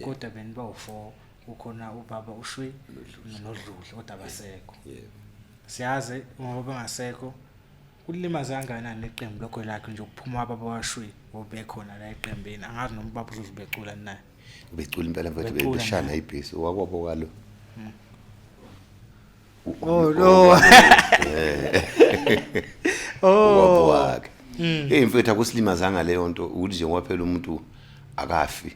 Kodwa beniba u4 kukhona ubaba uShwi noDludla kodwa abasekho. Yebo. Siyazi ngoba bengasekho kulimaza kangakanani leqembu lokho lakhe nje ukuphuma baba waShwi obekhona la eqembini angazi noma ubaba uDludla ubecula naye. Becula impela mfethu Becula beshana naye. ibhesi wakwabo kalo. Oh no. Oh. Wakhe. Hey mfethu akusilimazanga leyo nto ukuthi nje ngoba phela umuntu akafi.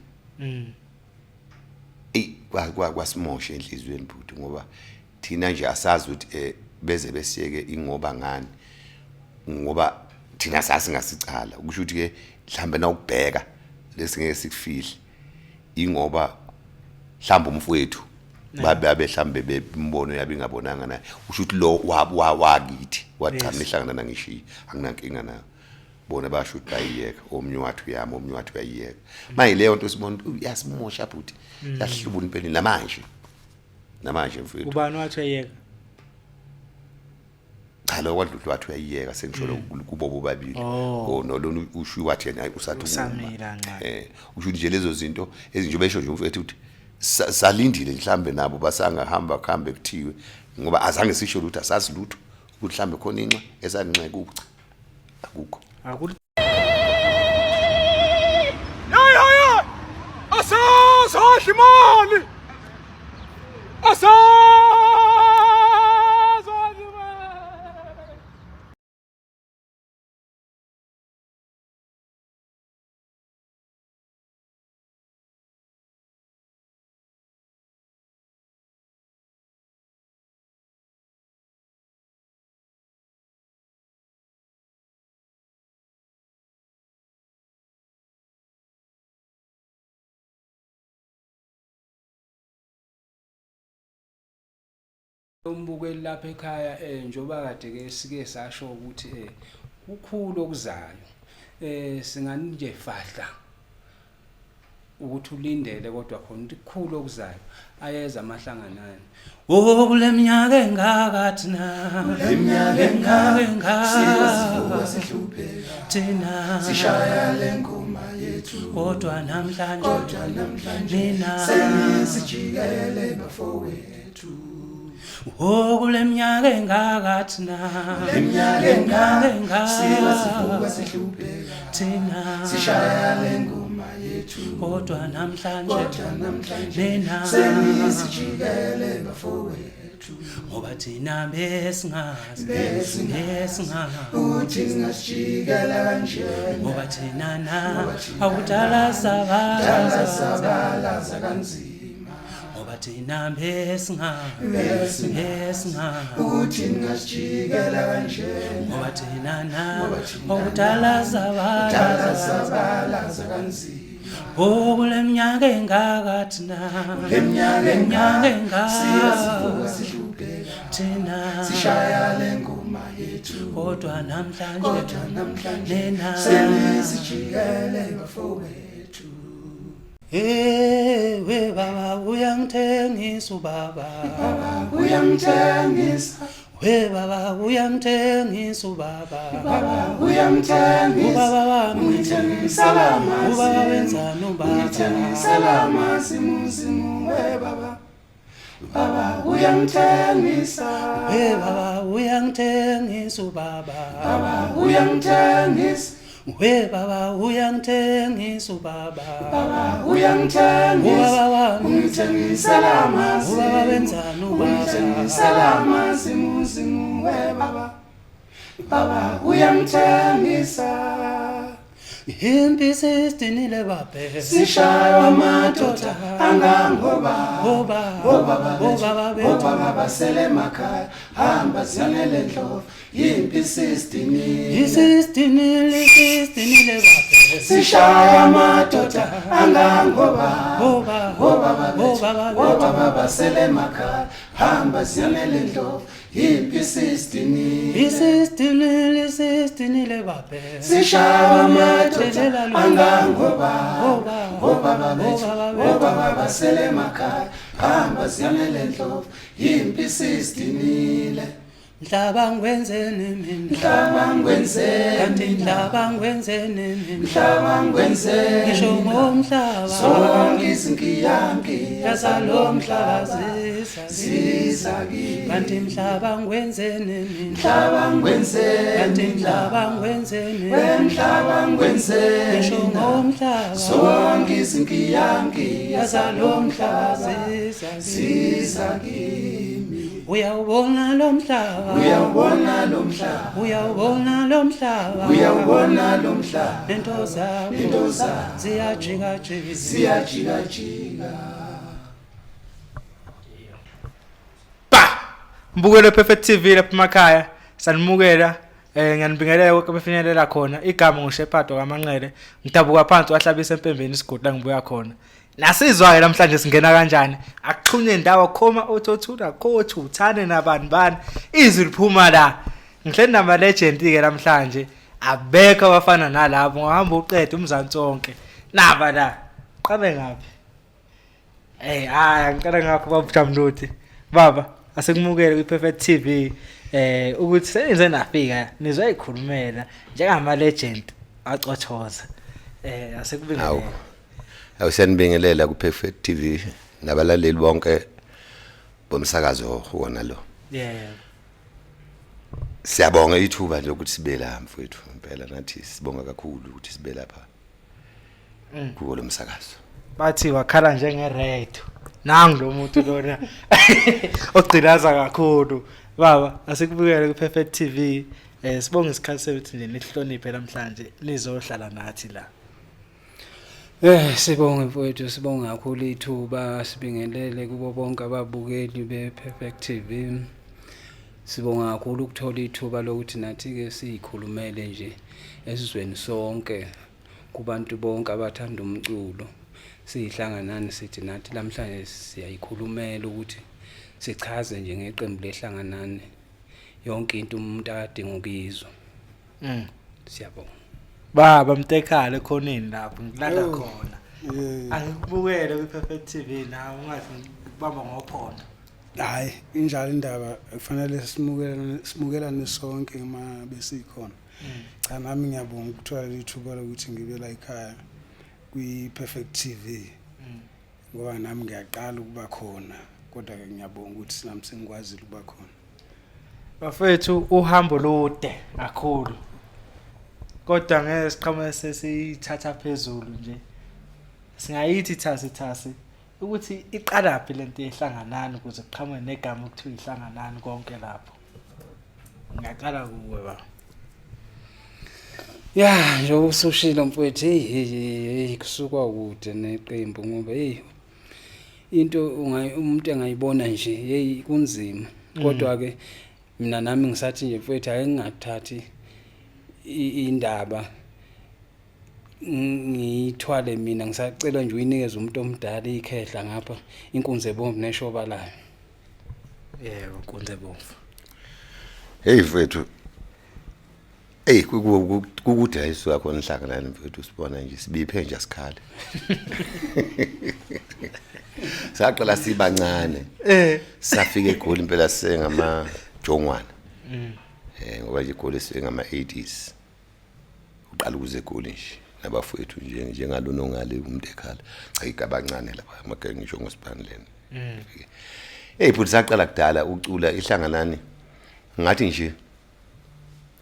Ey kwasimosha enhliziyweni bhuti ngoba thina nje asazi ukuthi beze besiyeke ingoba ngani. Ngoba thina sasingasicala kusho ukuthi ke mhlambe na ukubheka lesingeke sikufihle ingoba mhlawumbe umfowethu babe mhlambe bembono yabe ingabonanga naye usho ukuthi lo wakithi wathi cha nihlangana nangishiya anginankinga nayo bona basho ukuthi bayiyeka omnye wathi uyama omnye wathi uyayiyeka manje leyo nto sibona ukuthi uyasimosha bhuti yahlubula impela namanje namanje mfethu. Ubani wathi uyayeka? Cha lo kwadludlu wathi uyayiyeka sengisho kubo bobabili. Oh. Oh no lona usho wathi yena hayi usathi ukuma. Usamile kancane. Usho nje lezo zinto ezinje besho nje umfethu ukuthi salindile mhlambe nabo basangahamba kuhambe kuthiwe ngoba azange sisho lutho asazi lutho ukuthi mhlambe khona inxa esanxeka ucha akukho. Akul Hey hey hey! Asazodla imali! Asazodla imali! Umbukeli lapha ekhaya njengoba kade ke sike sasho ukuthi kukhulu okuzayo singani nje fahla ukuthi ulindele kodwa khona ukuthi kukhulu okuzayo ayeza amahlanganani. Oh kule minyaka engaka thina, kule minyaka engaka sivuka sihlupheka thina, sishaya le ngoma yethu kodwa namhlanje, kodwa namhlanje nina senisijikele bafowethu. Oh kule minyaka engaka thina, kule minyaka engaka engaka sivuka sihlupheka thina, sishaya le ngoma yethu kodwa namhlanje, kodwa namhlanje nina senisijikele bafowethu. Ngoba thina besingazi, Besingazi besingazi ukuthi singasijikela kanje, ngoba thina na akudala dala sabalaza, sabalaza kanzima, ngoba thina besingazi, Besingazi besingazi ukuthi singasijikela kanje, ngoba thina na Ngoba thina akudala dala sabalaza, sabalaza kanzima. Oh kule minyaka engaka thina, kule minyaka minyaka engaka sivuka engaka sihlupheka thina, sishaya le ngoma yethu, kodwa namhlanje, kodwa namhlanje nina senisijikele bafowethu. Hey we baba uyangithengisa ubaba, Baba uyangithengisa, we baba uyangithengisa ubaba, baba uyangithengisa, ubaba wami, ungithengisela ubaba amasimu, wenzani ubaba, ungithengisela amasimusimu we baba, baba uyangithengisa, we baba uyangithengisa ubaba, baba uyangithengisa, we baba uyangithengisa ubaba, baba uyangithengisa, ubaba wami, ungithengisela ubaba amasimu, wenzani ubaba, ungithengisela amasimusimu we baba, baba uyangithengisa. Impi sesidinile babe, sishaywa amadoda angangoba, obaba, obaba bethu, obaba bethu, obaba basele emakhaya, hamba ziyanele ndlovu, impi sisdinile, isisdinile, isisdinile babe, sishaya amadoda angangoba, obaba, obaba bethu, obaba bethu, obaba basele emakhaya, hamba ziyanele ndlovu, impi sisdinile, isisdinile, isisdinile babe, sishaya amadoda Thelela lula. angangoba, Obaba, obaba bethu, obaba bethu, obaba basele emakhaya, hamba ziyanele ndlovu, impi sisdinile. Mhlaba ngikwenzeni mina, mhlaba ngikwenzeni, kanti mhlaba ngikwenzeni mina, mhlaba ngikwenzeni, ngisho ngomhlaba zonke izinkiyankiya zalo mhlaba ziza ziza kimi, kanti mhlaba ngikwenzeni mina, mhlaba ngikwenzeni, kanti mhlaba ngikwenzeni, mhlaba ngikwenzeni, ngisho ngomhlaba zonke izinkiyankiya zalo mhlaba ziza ziza kimi. Uyawubona lo mhlaba, uyawubona lo mhlaba, uyawubona lo mhlaba, uyawubona lo mhlaba, nento zakho, nento zakho ziyajika jika, ziyajika jika. Ba! Mbukelo Perfect TV lapha emakhaya. Sanimukela ngiyanibingelela konke abafinyelela khona. Igama nguShepherd kaManqele. Ngidabuka phansi wahlabisa empembeni isigodi la ngibuya khona. Nasizwa-ke namhlanje singena kanjani. Akuxhunywe ndawo khoma othothula khothu uthane nabani bani. Izwi liphuma la. Ngihleli nama legend ke namhlanje. Abekho abafana nalabo ngohamba uqede umzansi wonke. Naba la. Qale ngaphi? Hey, hayi ngiqala ngakho baba Jamloti. Baba, asekumukele kwi Perfect TV ukuthi senize nafika nizoyikhulumela njengama legend acothoza. Asekubingelele. Hawu. Awu siyanibingelela ku Perfect TV nabalaleli bonke bomsakazo wona lo. Yeah. Siyabonga ithuba lokuthi sibe la mfowethu impela nathi sibonga kakhulu ukuthi sibe lapha. Kuwo lo msakazo. Bathi wakhala njengeredo. Nangu lo muntu lona ogcilaza kakhulu. Baba, asikubukele ku Perfect TV. Sibonga isikhathi sethu nje nihloniphe namhlanje nizohlala nathi la. Sibonge mfowethu, sibonge kakhulu ithuba, sibingelele kubo bonke ababukeli be-Perfect TV. Sibonga kakhulu ukuthola ithuba lokuthi nathi-ke siyikhulumele nje esizweni sonke kubantu bonke abathanda umculo. Siyihlanganani sithi nathi namhlanje siyayikhulumela ukuthi sichaze nje ngeqembu lehlanganani yonke into umuntu adinga ukuyizwa. Siyabonga. Baba Mtekhala ekhoneni lapho ngilanda khona. Yeah. Angikubukele kwi Perfect TV nawe ungathi ngikubamba ngophondo. Hayi, injalo indaba kufanele simukelane simukelane sonke uma besikhona. Cha nami ngiyabonga ukuthola leli thuba lokuthi ngibe la ekhaya kwi Perfect TV. Ngoba nami ngiyaqala ukuba khona kodwa ke ngiyabonga ukuthi nami sengikwazile ukuba khona. Bafethu uhambo lude kakhulu. Kodwa ngeke siqhamuke sesiyithatha phezulu nje. Singayithi thasi thasi ukuthi iqalaphi lento yehlanganani ukuze kuqhamuke negama okuthiwa ihlanganani konke lapho. Ngiyaqala kuwe ba. Ya, njengoba usushilo mfowethu, hey hey hey kusukwa kude neqembu ngoba hey into umuntu engayibona nje hey kunzima. Kodwa ke mina nami ngisathi nje mfowethu ake ngingathathi indaba ngiyithwale mina, ngisacela nje uyinikeze umuntu omdala ikhehla ngapha inkunzi ebomvu neshoba layo. Yebo, nkunzi ebomvu. Hey mfethu. Hey kukude la isuka khona inhlanganani mfethu sibona nje sibiphe nje asikhale. Saqala sibancane. Safika eGoli impela sengama jongwana. Ngoba nje eGoli sengama 80s. Uqala ukuze eGoli nje nabafowethu nje njengalona ongale umuntu ekhala. Cha igabancane lapha amagenge ngisho ngosibani lena. Hey futhi saqala kudala ucula ihlanganani. Ngathi nje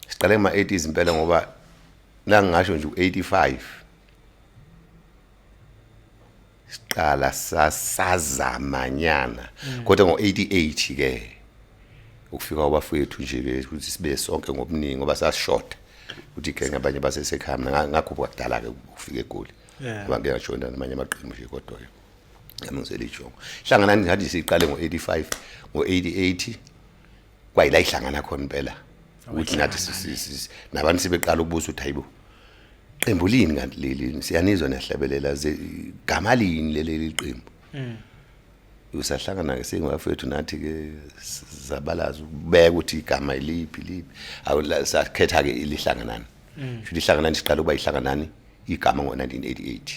siqale ngama 80s impela ngoba la ngisho nje u85 siqala sasazamanyana kodwa ngo88 ke ukufika kwabafowethu nje ke ukuthi sibe sonke ngobuningi ngoba sasishoda ukuthi ke ngabanye basesekhaya mina ngakhuphuka kudala ke ukufika eGoli ngoba ngeke ngajoyina namanye amaqembu nje kodwa ke nami ngiselijongo hlanganani ngathi siqale ngo85 ngo88 kwayila ihlangana khona impela ukuthi nathi nabantu sebeqala ukubuza ukuthi hayibo qembu lini kanti leli siyanizwa niyahlabelela gama lini leli liqembu. Usahlangana ke singabafethu nathi ke zabalaza ubeka ukuthi igama iliphi liphi awu sakhetha ke ilihlanganani. Shuthi ihlanganani siqala ukuba ihlanganani igama ngo1988.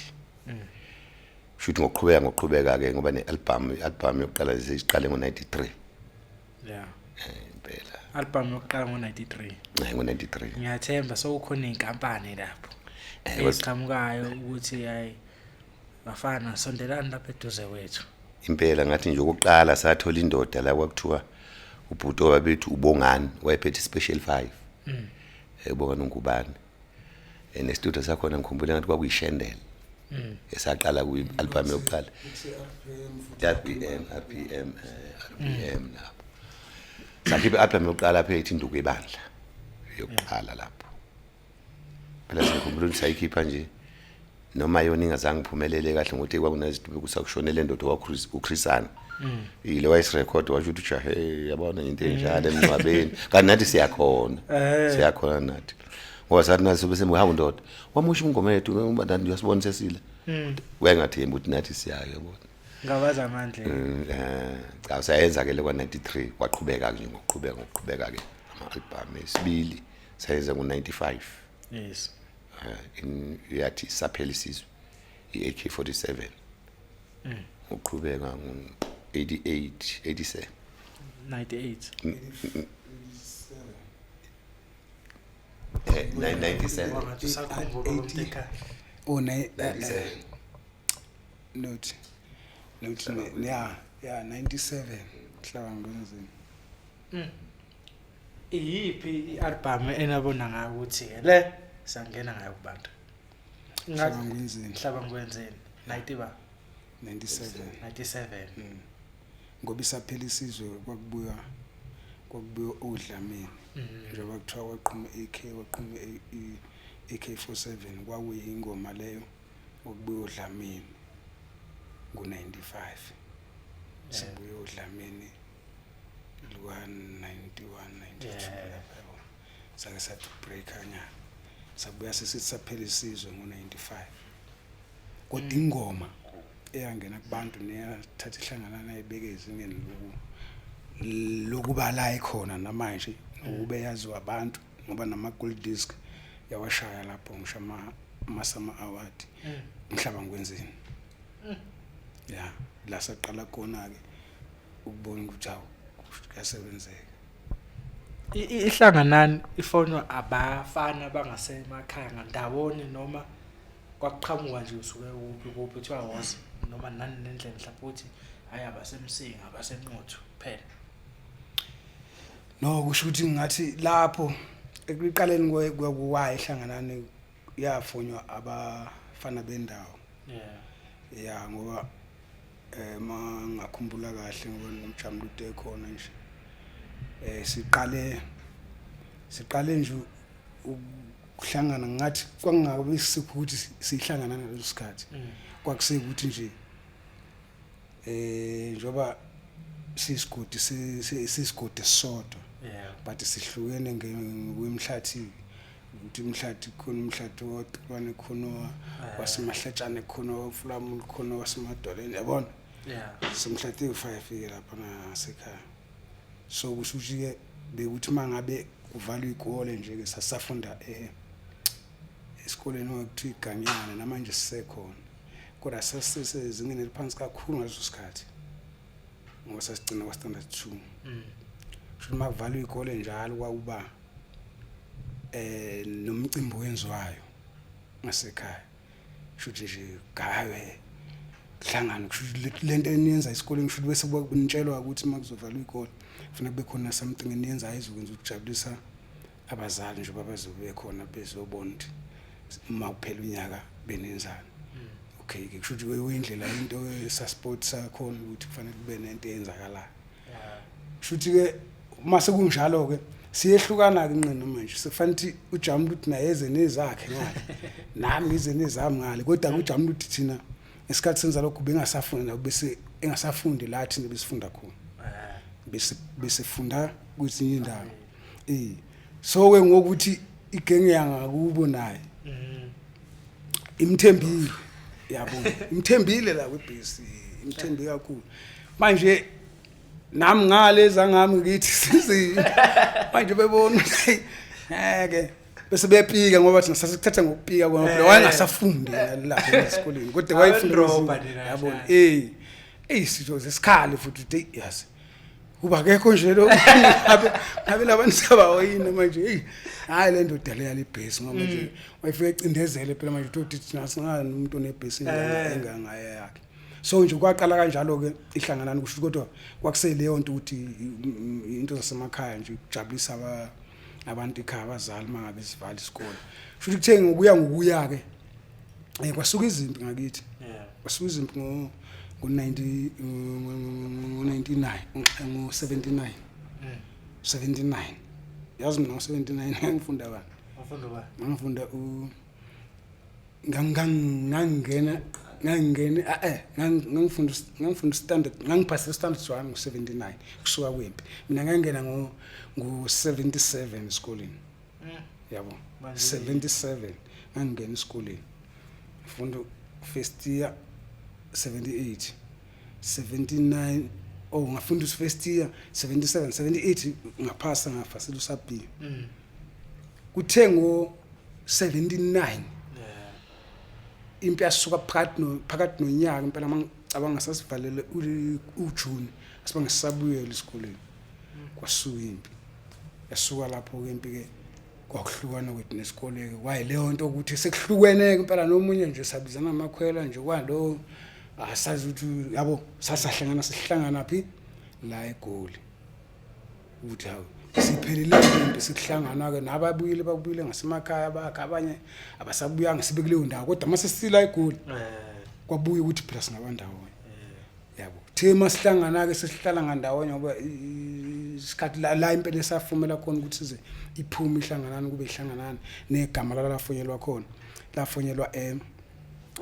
Shuthi ngokuqhubeka ke ngoba nealbum ialbum yokuqala siqale ngo93. Yeah. Impela. Album yokuqala ngo-93. Ngo-93. Ngiyathemba sekukhona iy'nkampani lapho eziqhamukayo ukuthi hayi bafana sondelani lapha eduze kwethu. Impela ngathi nje okokuqala sathola indoda la kwakuthiwa ubhuti owabethu uBongani, wayephethe special 5. Ubongani uNgubane. Nestudio sakhona ngikhumbula ngathi kwakuyishendel. Esaqala kuyi-album yokuqala. RPM RPM RPM lapho. Sakhipha i-album yokuqala lapho ethi Induku Ebandla. Yokuqala lapho. Phela sengikhumbula ukuthi sayikhipha nje noma yona ingazange iphumelele kahle ngokuthi kwakunezinto bekusakushonele indoda waChris uChrisana. Ile wayesirecord washo ukuthi ujahe yabona into enjalo emngcwabeni. Kanti nathi siyakhona. Siyakhona nathi. Ngoba sathi nathi sobe semhawu ndoda. Wamusha ingoma yethu ngoba nathi uyasibona sesile. Wayengathembi ukuthi nathi siyayo yabona. Ngabaza amandla. Cha sayenza ke le kwa 93 kwaqhubeka ke ngokuqhubeka ngokuqhubeka ke ama album esibili sayenza ngo 95. Yes. Yathi saphela isizwe i-AK47. Uqhubeka ngo 88 87 98. 97. Wangathi usakhumbula umntu. Oh, ne 97. Note. Note yeah, yeah 97 hlaba ngwenzeni. Iyiphi i-album enabona ngayo ukuthi le sangena ngayo kubantu? Hlaba ngwenzeni. Hlaba ngwenzeni. 90 ba 97. 97. Ngoba isaphela isizwe kwakubuya uDlamini. Njengoba kuthiwa kwaqhuma AK kwaqhuma AK47 kwakuyingoma leyo okubuya uDlamini ngo95. Sibuye uDlamini luka 91 92 lapha yabo. Sake sathi break anyana. Sabuya sesithi saphela isizwe ngo95. Kodwa ingoma eyangena kubantu neyathatha ihlangana nayibeke ezingeni lokuba la ikhona namanje ukube yaziwa abantu ngoba nama gold disc yawashaya lapho ngisho ama award umhlaba ngwenzeni. Ya la saqala khona ke ukubona ukuthi awu kuyasebenzeka. Ihlanganani ifonwa abafana bangasemakhaya ngandawonye noma kwakuqhamuka nje usuke kuphi kuphi kuthiwa woza noma nani nendlela mhlawumbe ukuthi hayi abasemsinga abasenquthu kuphela? No kusho ukuthi ngathi lapho ekuqaleni kwaye ihlanganani yafonywa abafana bendawo. Yeah ngoba mangakhumbula kahle ngoba nomjamlute ekhona nje. Siqale nje ukuhlangana ngathi kwangabe sikho ukuthi sihlangana ngaleso sikhathi. Kwakusekuthi nje njoba sisigodi sisigodi sodwa. But sihlukene ngokwemhlathi ukuthi umhlathi khona umhlathi wodwa khona wasemahlatshane khona wafulamu khona wasemadoleni yabona. Simhlathi u5 ke lapha nasekhaya. So kusho ukuthi ke bekuthi mangabe kuvalwa ikole nje ke sasafunda esikoleni okuthiwa iganyana namanje sisekhona. Kodwa sasisezingeni eliphansi kakhulu ngaleso sikhathi. Ngoba sasigcina kwa standard 2. Kusho uma kuvalwa ikole njalo kwakuba nomcimbi wenziwayo ngasekhaya. Kusho ukuthi nje gawe hlangana kusho ukuthi lento eniyenza esikoleni kusho bese kunitshelwa ukuthi makuzovalwa ikole kufanele kube khona something eniyenzayo ezokwenza ukujabulisa abazali nje babazobe khona bezobona ukuthi uma kuphela unyaka benenzani. Okay ke kusho ukuthi kuyindlela into esasport sakhona ukuthi kufanele kube nento eyenzakalayo. Kusho ukuthi ke uma sekunjalo ke siyehlukana ke nqina manje sekufanele ukuthi uJamule ukuthi naye eze nezakhe ngale nami ngize nezami ngale kodwa uJamule ukuthi thina ngesikhathi senza lokho bengasafuni na bese engasafundi la thina besifunda khona bese besifunda kwezinye indawo. So ke ngokuthi igenge yangakubo naye imthembile yabo imthembile la kwibhesi imthembe kakhulu manje nami ngaleza ngami ngithi sizi manje bebona ngeke bese beyapika ngoba thina sasikuthatha ngokupika ngoba phela wayengasafundi lapha esikoleni kodwa wayefunda yabona sitho sesikhali futhi uthi yes Kuba akekho nje lo ngabe ngabe labantu sabawoyini manje, hey, hayi le ndoda le yalibhesi ngoba nje wayefike ecindezele phela manje uthi thina singani umuntu onebhesi engangaye yakhe. So nje kwaqala kanjalo ke ihlanganani, kusho kodwa kwakuseleyo nto ukuthi into zasemakhaya nje kujabulisa abantu ekhaya, abazali mangabe sivala isikole. Kusho ukuthi kuthe ngokuya ngokuya ke kwasuka izimpi ngakithi. Kwasuka izimpi ngo ngo-90, ngo-99, ngo-79, 79. Yazi mina ngo-79 ngangifunda bani? Wafunda ba? Ngangifunda u ngangena ngangifunda standard, ngangiphase standard 1 ngo-79 kusuka kwempi. Mina ngangena ngo-77 esikoleni, yabo. Manje- 77 ngangena esikoleni, ngifunda first year 78, 79. Oh, ngafunda first year 77, 78 ngaphasa, ngaphasela usub B. Kuthe ngo 79 impi yasuka phakathi nonyaka impela, mangicabanga sasivalele uJune, asibange sisabuyela esikoleni, kwasuka impi. Yasuka lapho ke impi ke, kwakuhlukana kwethu nesikole ke. Kwayi leyo nto ukuthi sekuhlukene ke impela nomunye nje, sabizana amakhwela nje kwalo, asazi ukuthi yabo sasahlangana, sihlangana phi la eGoli, ukuthi hawu, siphelile impi, sikuhlangana ke nababuyile, babuyile ngasemakhaya bakhe, abanye abasabuyanga, sibe kuleyo ndawo. Kodwa mase sila eGoli kwabuya ukuthi phela singabandawonye, yabo. Thina masihlangana ke sesihlala ngandawonye ngoba isikhathi la impela esafumela khona ukuthi size iphume ihlanganani, kube ihlanganani negama la lafonyelwa khona, lafonyelwa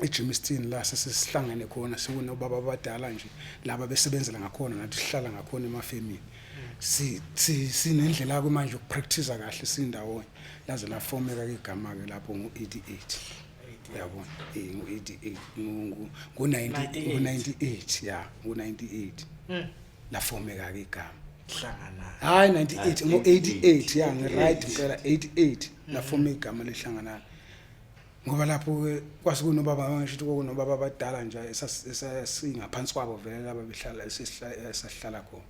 eGermiston la sesihlangene khona, sekunobaba abadala nje laba besebenzela ngakhona, nathi sihlala ngakhona emafemini, si sinendlela ke manje yokupractice kahle sindawonye, laze lafomeka ke igama ke lapho ngo88, yabona, ngo88, ngo90, ngo98, ya, ngo98 lafomeka ke igama. Hlangana. Hayi, 98, ngo88, ya, ngi-right impela, 88 lafoma igama lehlanganani, ngoba lapho ke kwase kunobaba, ngisho ukuthi kwakunobaba abadala nje esasingaphansi kwabo vele laba behlala esahlala khona.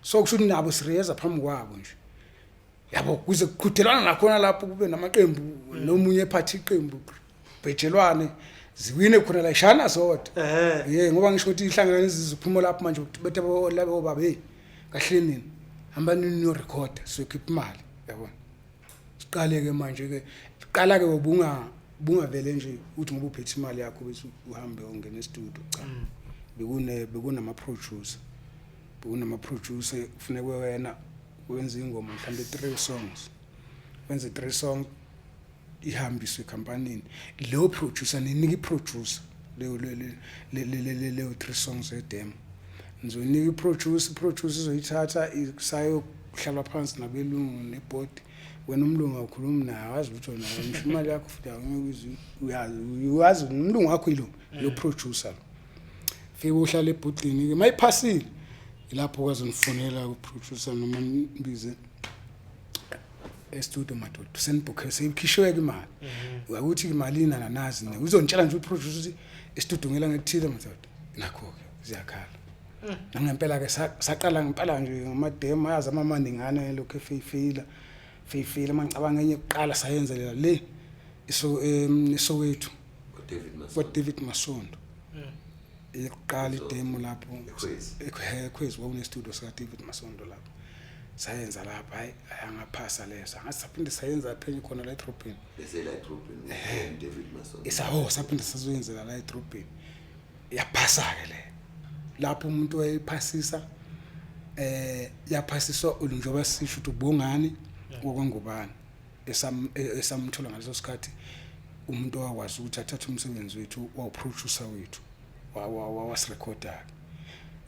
So kusho ukuthi nabo sireyeza phambi kwabo nje, yabo, kuze kuqhudelana nakhona lapho, kube namaqembu, nomunye ephatha iqembu, bhejelwane, ziwine khona la, ishana zodwa. Ye, ngoba ngisho ukuthi ihlangana neziziphuma lapho manje bethe labo baba, hey, kahle nini, hamba nini niyorekhoda, siyokhipha imali, yabona. Siqale ke manje ke, qala ke ubunga bungavele nje uthi ngoba uphethe imali yakho bese uhambe ungena e-studio, cha. Bekunama producer, kufuneka wena wenze ingoma mhlawumbe 3 songs, wenze 3 songs, ihambiswe ekampanini leyo producer, ninika i-producer leyo leyo 3 songs edemo, nizoyinika i-producer, i-producer izoyithatha isayokuhlala phansi nabelungu neboard. Wena umlungu awukhulumi naye, awazi lutho naye, ngisho imali yakho futhi awungeke uyazi, uyazi umlungu wakho yilo lo producer lo. Fike uhlala ebhodini ke, mayiphasile ilapho kwazonifonela ku-producer noma nibize e-studio, madoda, senibhukhe, seyikhishwe ke imali, uyakuthi imali ina nanazi ne uzonitshela nje uproducer ukuthi e-studio ngelanga elithile, madoda, nakho ke ziyakhala. Nangempela ke saqala ngempela nje ngamademo, ayazi amamaningana lokho efeyifeyila feyifeyila. Mangicabanga enye kuqala sayenzelela le iso eSoweto. David Masondo. Kwa David Masondo eyokuqala idemo lapho. Ekhwezi. Ekhwezi kwakune studio sika David Masondo lapho, sayenza lapha, hayi, ayangaphasa leso, ngathi saphinde sayenza phenye khona la edrobheni. Bese la edrobheni David Masondo. Isaho saphinde sazoyenzela la edrobheni, yaphasa ke le lapho umuntu wayephasisa, yaphasiswa njengoba sisho ukuthi ubongani okwangubani esamthola ngaleso sikhathi, umuntu owakwazi ukuthi athathe umsebenzi wethu, wawuproducer wethu, wasirekhoda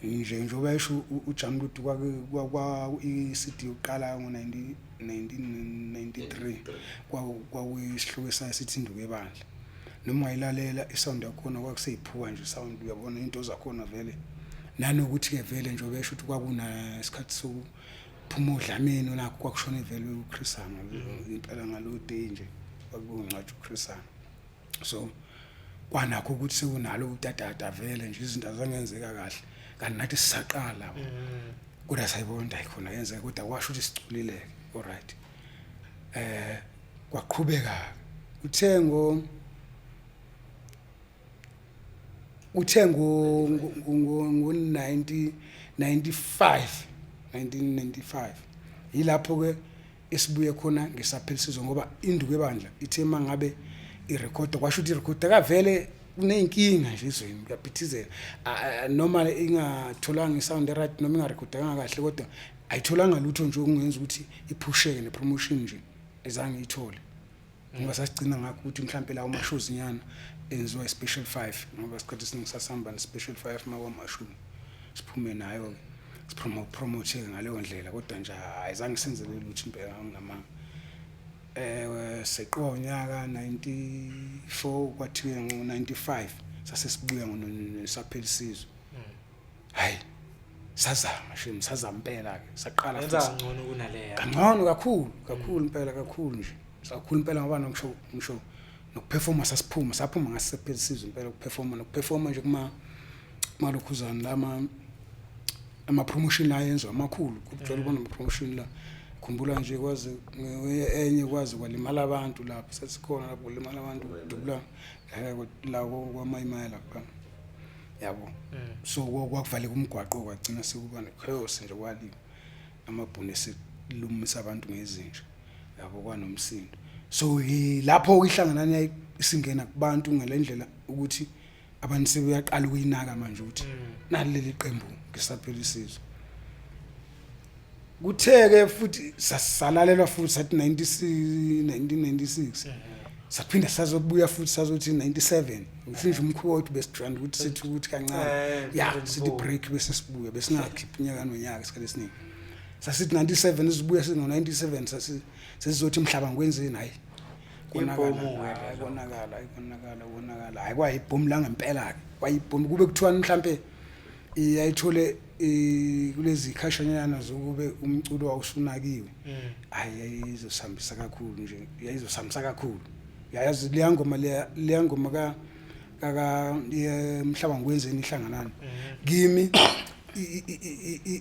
nje njengoba esho uJamludi, kwake kwa i-CD yokuqala ngo-1993 kwakuyisihloko esayo sithi Induku Ebandla. Noma ungayilalela isound yakhona, kwakuseyiphuka nje sound, uyabona into zakhona vele, nanokuthi-ke vele njengoba esho ukuthi kwakunesikhathi sokuphuma odlameni nakho, kwakushone vele uChris Hanga impela ngalowo day nje, kwakungcwatshwa uChris Hanga, so kwanakho ukuthi sekunalo utatata vele nje, izinto azangenzeka kahle, kanti nathi sisaqala. Kodwa sayibona ukuthi ayikhona yenzeka, kodwa kwasho ukuthi siculile, alright. Kwaqhubeka uthe ngo uthe ngo ngo 1995 1995 yilapho ke esibuye khona ngesaphelisizwe, ngoba induku ebandla ithe mangabe irekhodi, kwasho ukuthi irekhodi akavele kuneyinkinga nje ezweni, kuyaphithizela. Noma ingatholanga isound right, noma ingarekhodanga kahle, kodwa ayitholanga lutho nje okungenza ukuthi iphusheke, nepromotion nje ezange iyithole, ngoba sasigcina ngakho ukuthi mhlampe lawo mashows nyana enziwa i-special 5, ngoba isikhathi esiningi sasihamba ne-special 5 makwamashumi, siphume nayo-ke, sipromote ngaleyo ndlela. Kodwa nje ayizange senzele lutho impela, ngingamanga. Seqiwa unyaka 94, kwathiwe ngo-95 sase sibuya ngosaphela isizwe. Hayi, sazama shem, sazama impela ke, saqala. Yenza futhi kangcono kunaleya. Kangcono kakhulu kakhulu impela, kakhulu nje, kakhulu impela, ngoba ngisho nokuperforma sasiphuma, saphuma ngasisephela isizwe impela, ukuperforma, nokuperforma nje kuma kumalokhuzana lama ama promotion la yenziwa amakhulu, kujwayele ukubona ama promotion la. Khumbula nje kwaze enye kwaze kwalimala abantu lapho, sasikhona lapho kulimala abantu, dubula la kwamayimaya lapha, yabo. So kwakuvaleka umgwaqo, kwagcina sekuba nechaos nje, kwaliwa amabhunu esilumisa abantu ngezinja, yabo, kwanomsindo. So lapho ihlanganani isingena kubantu ngalendlela ukuthi abantu sebeyaqala ukuyinaka manje ukuthi nali leli qembu ngesaphela isizwe. Kutheke futhi salalelwa futhi, sathi 96 1996 saphinda sazobuya futhi, sazothi 97. Ngisho nje umkhuba wethu besijwayele ukuthi sithi ukuthi kancane ya sithi break bese sibuya, besingakhiphi unyaka nonyaka. Isikhathi esiningi sasithi 97 sibuya, singo 97 sasi sesizothi mhlaba ngikwenzeni. Hayi, konakala. Ibhomu-ke hayi, lelo. Konakala, hayi, konakala, konakala. Hayi, kwayibhomu la ngempela ke, kwayibhomu. Kube kuthiwa mhlambe iyayithole kulezi khashanyana zokube umculo wawusunakiwe, hayi, yayizosihambisa kakhulu nje, yayizosihambisa kakhulu. Yayazi leya ngoma, leya ngoma ka kaka mhlaba ngikwenzeni ihlanganani kimi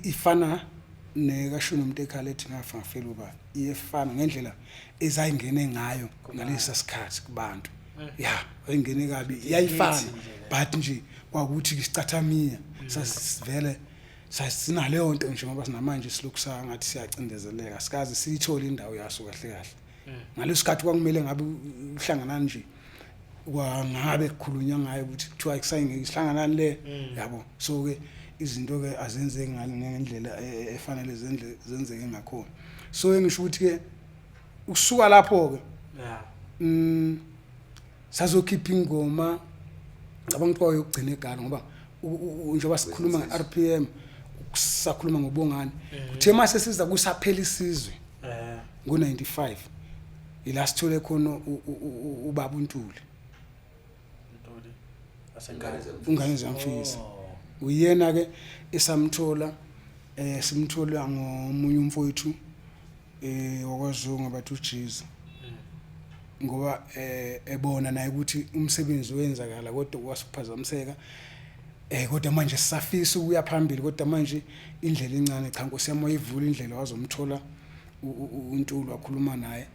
ifana nekashuni umuntu ekhala ethi ngafa ngafela ubani, iyefana ngendlela ezayingene ngayo ngalesa sikhathi kubantu. Ya, yayingene kabi, yayifana, but nje kwakuthi isicathamiya sasivele sasinaleyo nto nje, ngoba sinamanje silokhu sangathi siyacindezeleka, sikaze siyithole indawo yaso kahle kahle. Ngaleso sikhathi kwakumele ngabe uhlangana nje, kwangabe kukhulunywa ngayo ukuthi kuthiwa kusayinge ihlanganani le, yabo. So ke izinto ke azenzeki ngendlela efanele zenzeke ngakhona. So ngisho ukuthi ke ukusuka lapho ke sazokhipha ingoma, ngicabanga ukuthi kwayokugcina egala, ngoba njengoba sikhuluma nge-RPM, sakhuluma ngobongani, kuthe mase siza kusaphela isizwe ngo-95, ila sithole khona ubaba uNtuli. Ntuli asekhaya. Ungane zamfisa. Uyena ke esamthola, simthola ngomunye umfowethu wakwaZungu abathi uJiza, ngoba ebona naye ukuthi umsebenzi wenzakala kodwa wasiphazamiseka, kodwa manje sisafisa ukuya phambili, kodwa manje indlela incane. Cha, Nkosi yami, wayivula indlela, wazomthola uNtuli, wakhuluma naye,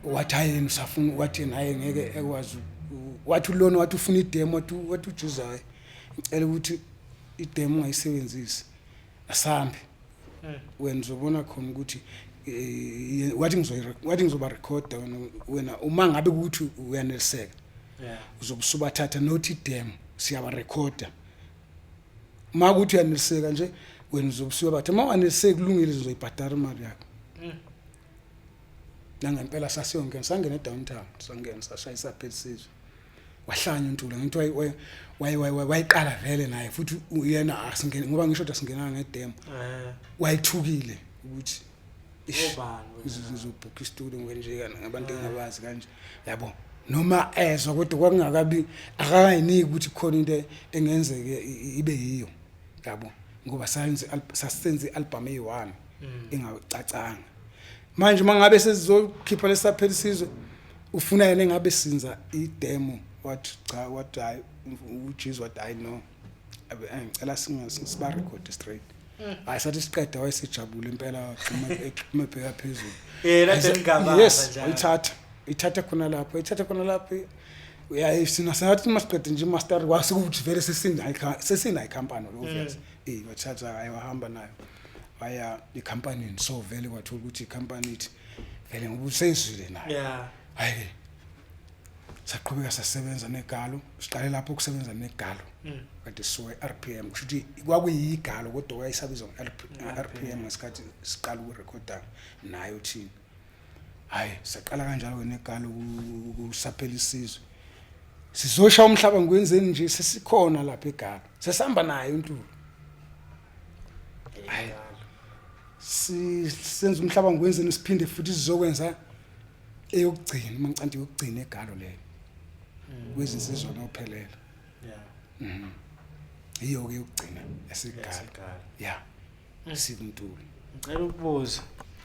wathi hayi, yena usafuna, wathi yena hayi, ngeke ekwazi wathi ulona, wathi ufuna idemo, wathi uJuza, hayi, ngicela ukuthi idemo ungayisebenzisi, asambe, wena uzobona khona ukuthi wathi wathi ngizoba recorda wena uma ngabe ukuthi uyaneliseka, uzobe usubathatha, not idemo, siyabarekhoda. Uma kuthi uyaneliseka nje, wena uzobe usuyabatha, uma waneliseki, kulungile, uzoyibhadara imali yakho. Nangempela sasiyongena, sangena edowntown, sangena sashayisa phela isizwe, wahlanya uNtuli. Ngithi wayiqala vele naye futhi yena asingene, ngoba ngisho ukuthi asingenanga ngedemo, wayithukile ukuthi ish, Obani wena? Ngizobhukha istudio nje kana ngabantu engabazi kanje, yabo, noma ezwa, kodwa kwakungakabi, akakayiniki ukuthi kukhona into engenzeke ibe yiyo, yabo, ngoba sayenze sasenze i-album eyi-1 engacacanga. Manje mangabe sesizokhipha lesaphela isizwe, ufuna yena engabe sinza idemo, wathi cha, wathi hayi, uJesu wathi hayi, no, ngicela singa siba record straight. Hayi, sathi siqeda wayesejabule impela, wagxuma egxuma ebheka phezulu. Yena Ayise- sengabaza yes, njalo. wayithatha, ithatha khona lapho, ithatha khona lapho. Uyayi sina sathi masiqede nje master kwase kuthi vele sesinayo company obvious. Wathatha, hayi, wahamba nayo waya ecompanyini, so vele kwathola ukuthi icompany ithi vele ngoba useyizwile nayo. Hayi, saqhubeka sasebenza negalo, siqale lapho ukusebenza negalo. Kade sisuka e-RPM, kusho ukuthi kwakuyigalo kodwa wayesabizwa nge-RPM ngesikhathi siqala ukurekhoda nayo thina. Hayi, saqala kanjalo-ke negalo kusaphela isizwe, sizoshaya umhlaba ngwenzeni nje, sesikhona lapha egalo, sesihamba naye uNtulu. Hayi, senza umhlaba ngwenzeni, siphinde futhi sizokwenza eyokugcina, umancanti yokugcina egalo leyo kwezinsizwa nophelela. Iyo-ke yokugcina yasigalo. Yasigalo. Ya, sikuNtulu. Ngicela ukubuza.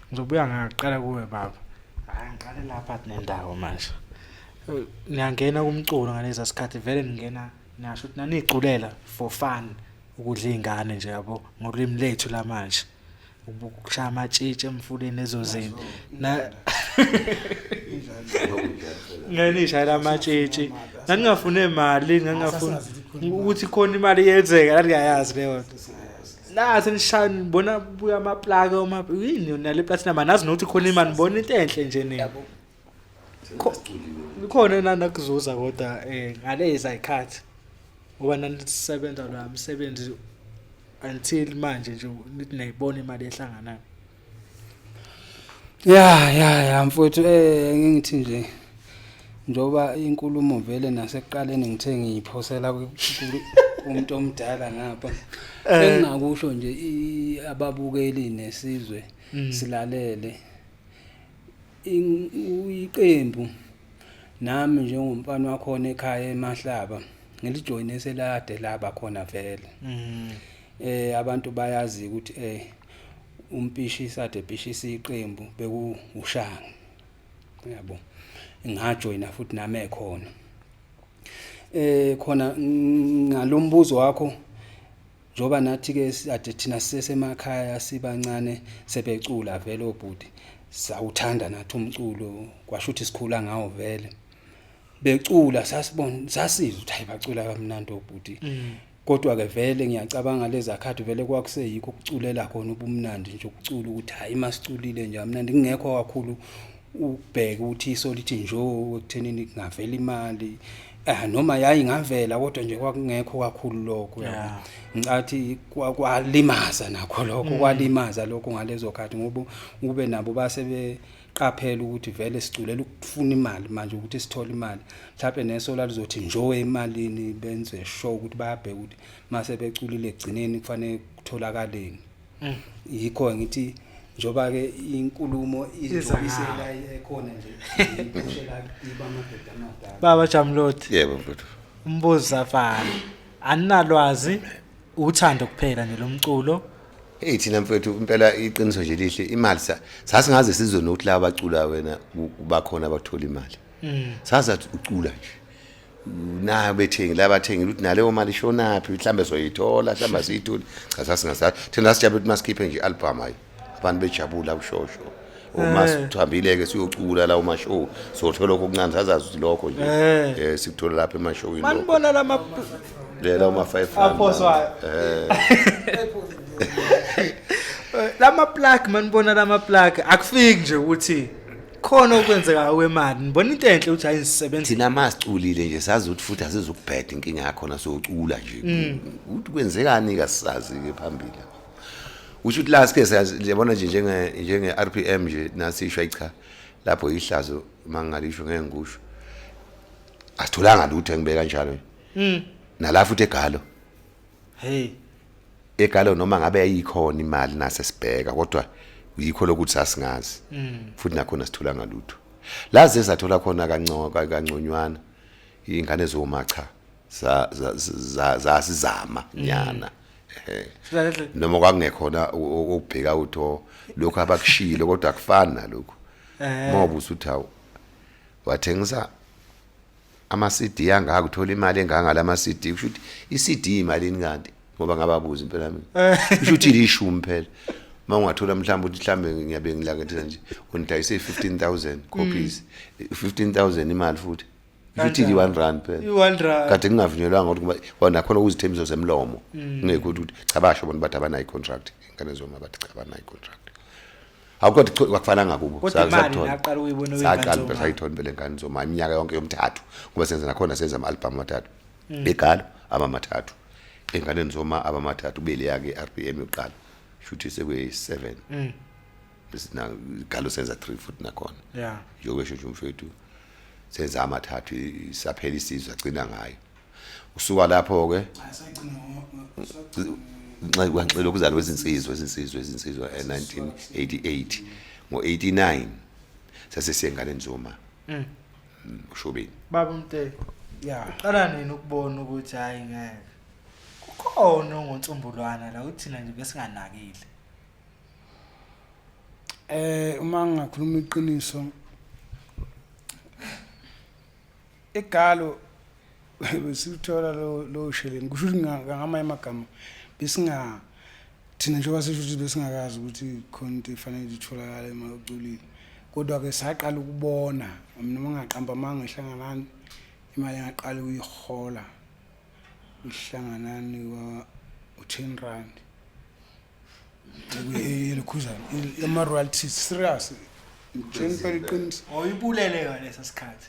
Ngizobuya ngaqala kuwe baba. Hayi, ngiqale lapha nendawo manje. Niyangena kumculo ngaleza sikhathi, vele ningena niyasho ukuthi naniyiculela for fun, ukudla izingane nje yabo, ngolimi lethu lamanje. Ukushaya amatshitshi emfuleni lezo zinto. Na ngeke nishayela amatshitshi. Naningafune imali, nangingafuni ukuthi khona imali iyenzeka, naningayazi leyo nto. Nathi nishaya nibona buya amaplaki oma yini nale platinum, anazi nokuthi khona imali, nibona into enhle nje nina. Kukhona enanakuzuza kodwa ngalezi ayikhathi ngoba nanisebenza lo msebenzi until manje nje nithi niyayibona imali ehlanganayo. Ya, mfowethu, ngithi nje njoba inkulumo vele nasekuqaleni ngithe ngiyiphosela kumuntu omdala ngapha, engingakusho nje ababukeli nesizwe silalele iqembu nami njengomfana wakhona ekhaya eMahlaba ngilijoyine selade laba khona vele. Abantu bayazi ukuthi umpishi sade pishisa iqembu beku uShanga, yabo, ngajoyina futhi nami ekhona khona ngalombuzo wakho, njoba nathi ke ade thina sisemakhaya sibancane sebecula vele obhuti, sawuthanda nathi umculo, kwasho ukuthi sikhula ngawo vele becula, sasibona sasizwa ukuthi hayi, bacula kamnandi obhuti. Kodwa ke vele ngiyacabanga lezi akhathi vele kwakuseyikho ukuculela khona ubumnandi nje, ukucula ukuthi hayi, masiculile nje kamnandi, kungekho kakhulu ukubheka ukuthi iso lithi njo ekuthenini kungavela imali, noma yayi ingavela, kodwa nje kwakungekho kakhulu lokho, uyabo. Ngicathi kwalimaza nakho lokho, kwalimaza lokho ngalezo khathi, ngoba ube nabo base beqaphela ukuthi vele siculela ukufuna imali manje, ukuthi sithole imali, mhlawumbe neso lalizothi njo emalini, benze sure ukuthi bayabheka ukuthi mase beculile egcineni kufanele kutholakaleni. Yikho ngithi njoba ke inkulumo injobisela ekhona nje iphushela kiba amadoda amadala. Baba Jamloti. Yebo mfowethu. Umbuzo safana. Aninalwazi, uthando kuphela nje lomculo. Hey, thina mfowethu, impela iqiniso nje lihle, imali sasingaze sizwe nokuthi laba bacula wena bakhona abathola imali. Sazathi ucula nje. Na bethengi labathengile ukuthi naleyo mali ishonaphi, mhlambe soyithola, mhlambe asiyitholi. Cha, sasingasazi. Thina sijabule ukuthi masikhiphe nje i-album, hayi, abantu bejabula ushosho. Uma sithambile ke siyocula la uma show, sothola lokho okuncane, sazazi ukuthi lokho nje sikuthola lapha emashowini lokho. Manibona lama Lela uma 5 rand. Aphoswayo. Lama plug, manibona lama plug, akufiki nje ukuthi khona okwenzeka kwemali, nibona into enhle ukuthi ayisebenza. Thina masiculile nje sazi ukuthi futhi asizukubheda inkinga yakhona, siyocula nje, ukuthi kwenzekani kasisazi ke phambili. Usho ukuthi la sike siyabona nje njenge RPM nje nasisho, ayi cha, lapho ihlazo mangalisho ngeke ngikusho, asitholanga lutho, engibeka kanjalo nala futhi egalo. Hey. Egalo noma ngabe ayikhona imali nase sibheka, kodwa yikho lokuthi sasingazi futhi nakhona sitholanga lutho. La zezathola khona kancoka kanconywana ingane zoma, cha, zasizama nyana, noma kwakungekhona ukubheka utho lokho abakushilo, kodwa akufani nalokho ngoba usuthi hawu, wathengisa ama CD angaka, uthola imali enganga lama CD, kusho ukuthi i-CD imalini kanti? Ngoba ngababuza impela mina. Kusho ukuthi ilishumi phela. Uma ungathola mhlawumbe ukuthi mhlawumbe ngiyabe ngilangethela nje undayise 15000 copies. 15000 imali futhi. Kusho ukuthi ili-1 rand phela. I-1 rand. Kade kungavunyelwanga ukuthi kuba nakhona ukuzithembiso zemlomo. Kungekho ukuthi cha basho bona bathi abanayo contract. Ingane zoma bathi cha abanayo contract. Awukodwa kwakufananga kubo. Kodwa imali naqala ukuyibona Saqala phela sayithola phela ingane zoma iminyaka yonke yomthathu ngoba senza nakhona senza ama-album amathathu. Egalo abamathathu. Enganeni zoma abamathathu bele yake RPM yokuqala. Shuthi sekuyi 7. Bese igalo senza 3 futhi nakhona. Yeah. Njengoba esho nje umfethu senza amathathu isaphela isizwe agcina ngayo. Usuka lapho ke nxa lokuzalwa kwezinsizwa izinsizwa izinsizwa e1988 ngo89 sase siyenganeni zoma. Ushobeni. Baba uMteki. Yeah. Uqala nini ukubona ukuthi hayi ngeke. Kukhona ongonsumbulwana la uthina nje besinganakile. Uma ngingakhuluma iqiniso egalo besithola lo sheleni kusho ukuthi ngamanye amagama besinga thina njengoba sisho ukuthi besingakazi ukuthi khona into efanele itholakale emaculile kodwa ke saqala ukubona mina uma ngaqamba amanga ehlanganani imali engaqala ukuyihola ihlanganani wa u10 rand elokhuzana ama royalties serious ngitshela impela iqiniso Oyibulele ngaleso sikhathi.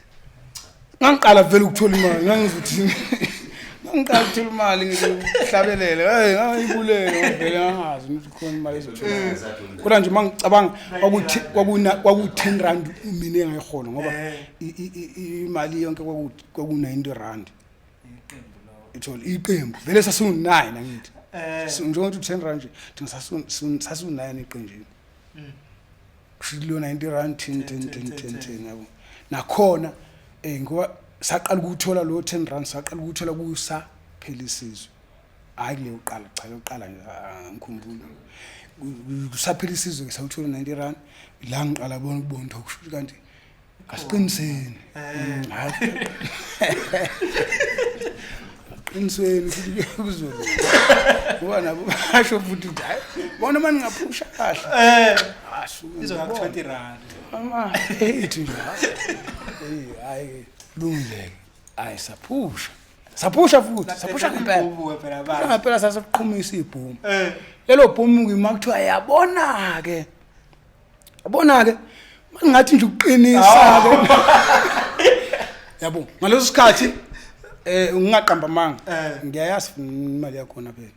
Ngangiqala vele ukuthola imali ngangizothi ngangiqala ukuthola imali ngihlabelele hey ngangibulele vele ngangazi ukuthi khona imali ezothola kodwa nje mangicabanga kwakuthi kwakuna kwaku 10 rand mina engayihola ngoba imali yonke kwaku 90 rand ithola iqembu vele sasu 9 angithi njengoba uthi 10 rand nje thina sasu 9 eqenjini kusho lo 90 rand 10 10 10 10 10 yabo nakhona ngoba saqala ukuthola lo 10 rand saqala ukuthola kusaphela isizwe hayi kule uqala cha yoqala nje angikhumbuli kusaphela isizwe ke sawuthola 90 rand la ngiqala bona ukubona ukuthi kusho kanti asiqiniseni hayi qinisweni futhi kuzolo ngoba nabo basho futhi ukuthi hayi bona mani ngaphusha kahle Izoka 20 rand. Ama ethi nje hey hayi lungile hayi saphusha saphusha futhi saphusha ngempela Ibhubu phela baba. ngempela sasiqhumisa ibhomu lelo bhomu ke makuthiwa yabona ke yabona ke mangathi nje uqinisa ke yabo ngaleso sikhathi ngingaqamba amanga ngiyayazi imali yakhona phela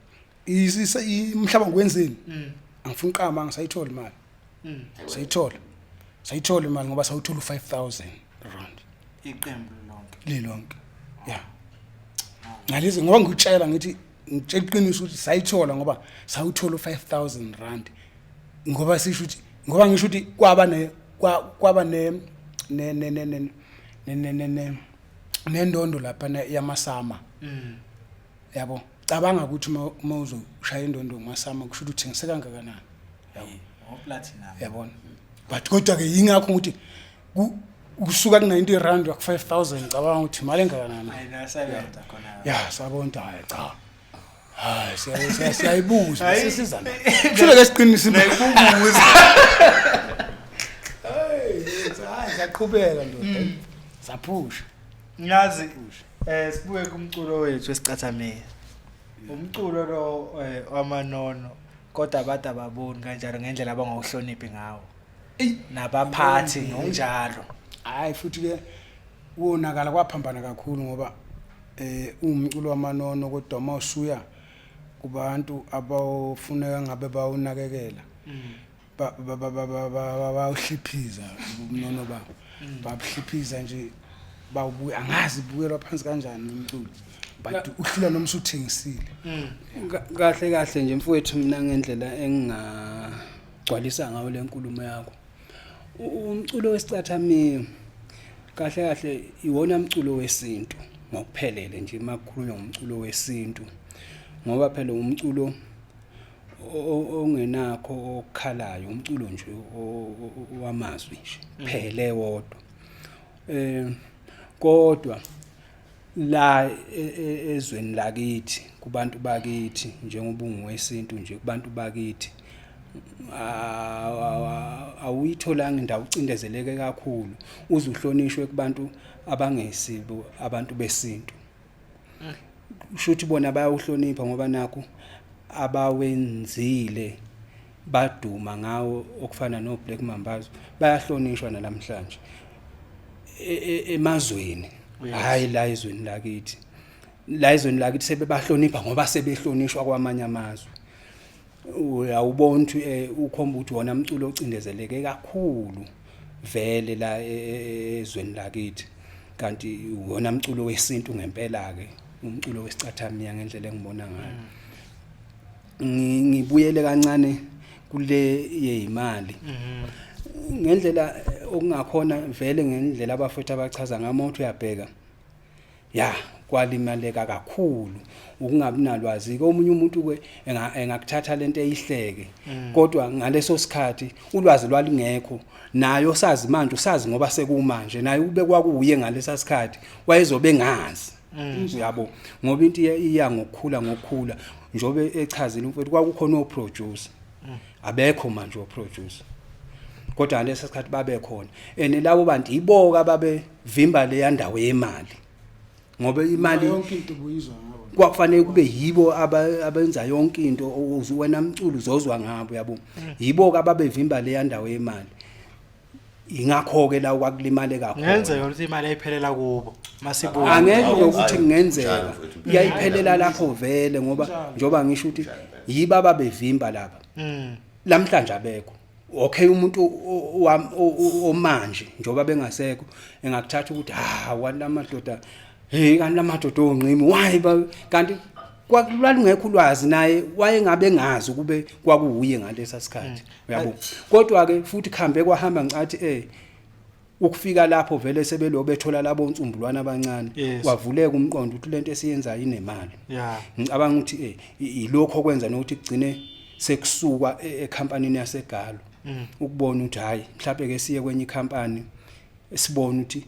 umhlaba ngiwenzeni angifuni uqamba amanga sayithola imali sayithola imali ngoba sawuthola u5000 rand Iqembu lonke. lilonke yeah ngalezi ngoba ngikutshela ngithi ngitshela iqiniso ukuthi sayithola ngoba sawuthola u5000 rand ngoba sisho ukuthi ngoba ngisho ukuthi kwaba ne kwaba ne ne ne ne ne ne ne ne nendondo lapha yamasama yabo cabanga ukuthi uma uzoshaya indondo ngamasama kusho ukuthi uthengise kangakanani yabo platinum yabona but kodwa ke yingakho ukuthi kusuka ku 90 rand ku 5000 cabanga ukuthi imali engakanani ayinasebenza khona ya sabona hayi cha hayi siyayibuza sisizana kushilo ke siqinisa nayibuza hey hayi saqhubeka ndoda saphusha ngazi sibuye kumculo wethu esicathamile umculo lo wamanono kodwa abantu ababoni kanjalo ngendlela abangawuhloniphi ngawo nabaphathi ngokunjalo hayi futhi ke wonakala kwaphambana kakhulu ngoba umculo wamanono kodwa mawusuya kubantu abawufuneka ngabe bawunakekela bawuhliphiza ubunono babo babuhliphiza nje bawubuya angazi bukelwa phansi kanjani umculo but uhlula noma usuthengisile Kahle kahle nje mfowethu mina ngendlela engingagcwalisa ngayo lenkulumo yakho umculo wesicathamiya kahle kahle iwona umculo wesintu ngokuphelele nje makukhulunywa ngomculo wesintu ngoba phela umculo ongenakho okukhalayo umculo nje wamazwi nje phele wodwa kodwa La ezweni lakithi, kubantu bakithi, njengoba ungowesintu nje, kubantu bakithi awuyitholanga indawo, ucindezeleke kakhulu uze uhlonishwe kubantu abangesibo abantu besintu. Kusho ukuthi bona bayawuhlonipha ngoba nakho abawenzile baduma ngawo, okufana no Black Mambazo, bayahlonishwa nalamhlanje emazweni. Hayi, la ezweni lakithi, la ezweni lakithi sebebahlonipha ngoba sebehlonishwa kwamanye amazwe. Uyawubona ukuthi ukhomba ukuthi wona umculo ocindezeleke kakhulu vele la ezweni lakithi, kanti wona umculo wesintu ngempela ke, umculo wesicathamiya ngendlela engibona ngayo. Ngibuyele kancane kule yeyimali ngendlela okungakhona vele, ngendlela abafowethu abachaza ngamo, uthi uyabheka ya kwalimaleka kakhulu ukungabi nalwazi. Komunye umuntu ke engakuthatha lento eyihleke, kodwa ngaleso sikhathi ulwazi lwalingekho. Nayo sazi manje, usazi ngoba sekumanje, naye ube kwakuye ngalesa sikhathi wayezobe engazi, uyabo, ngoba into iya ngokukhula ngokukhula. Njobe echazile umfowethu, kwakukhona oproducer, abekho manje oproducer, kodwa ngalesa sikhathi babe khona, and labo bantu iboka babevimba leya ndawo yemali, ngoba imali Yonke into ubuyizwa ngabo. Kwakufanele kube yibo abenza yonke into, wena mculo uzozwa ngabo, yabo. Yibo ke ababevimba leya ndawo yemali, ingakho ke la kwakulimale kakhulu. Kungenzeka ukuthi imali ayiphelela kubo masibuya. Angeke ukuthi kungenzeka. Njalo, mfowethu. Iyayiphelela lapho vele, ngoba njoba ngisho ukuthi yibo ababevimba lapha. Lamhlanje abekho. Okay, umuntu omanje njoba bengasekho engakuthatha ukuthi ha wani lamadoda, hey, kanti lamadoda onqimi why kanti kwakulungekho ulwazi, naye wayengabe engazi ukube kwakuwuye ngalesa sikhathi, uyabo. Kodwa ke futhi khambe kwahamba, ngicathi ukufika lapho vele sebelo bethola labo nsumbulwana abancane, kwavuleka umqondo ukuthi lento esiyenzayo inemali. Ngicabanga ukuthi ilokho okwenza nokuthi kugcine sekusukwa ekhampanini yaseGalo, ukubona ukuthi hayi, mhlawumbe ke siye kwenye ikhampani, sibone ukuthi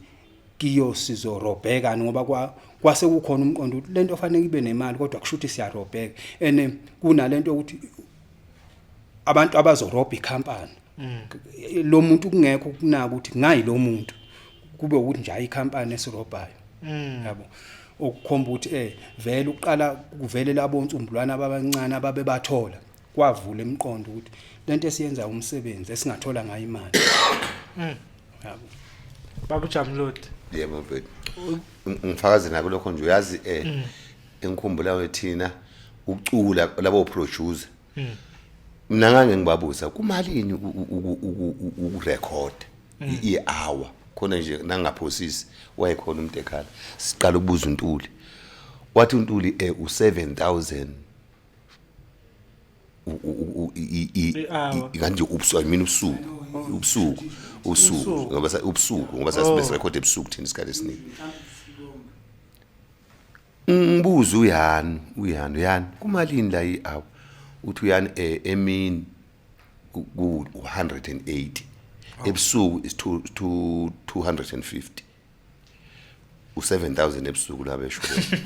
kiyo sizorobheka, ngoba kwase kukhona umqondo ukuthi lento fanele ibe nemali, kodwa kusho ukuthi siyarobheka, ene kunalento ukuthi abantu abazorobha ikhampani lo muntu kungekho kunaka ukuthi ngayi lo muntu, kube ukuthi nje ayi ikhampani esirobhayo, yabo, okukhomba ukuthi vele uqala kuvele labo nsumbulwana abancane ababebathola, kwavula imiqondo ukuthi lento esiyenza umsebenzi esingathola ngayo imali, yabo. Baba uJamlodi. Yebo mfethu, ngifakaze nako lokho nje, uyazi, engikhumbulayo thina ucula labo producer, mina ngange ngibabuza kumalini ukurecord i-hour khona nje, nangaphosisi wayekhona umuntu ekhala. Siqala ukubuza uNtuli, wathi uNtuli u7000 I-hour. Kanje ubusuku, I mean ubusuku ngoba ubusuku, ngoba sasibe ebusuku thina isikhathi esiningi. Ngibuza uyani uyani kumalini la i-hour, uthi uyani emini ku 180, ebusuku is 2 250, u7000 ebusuku la besho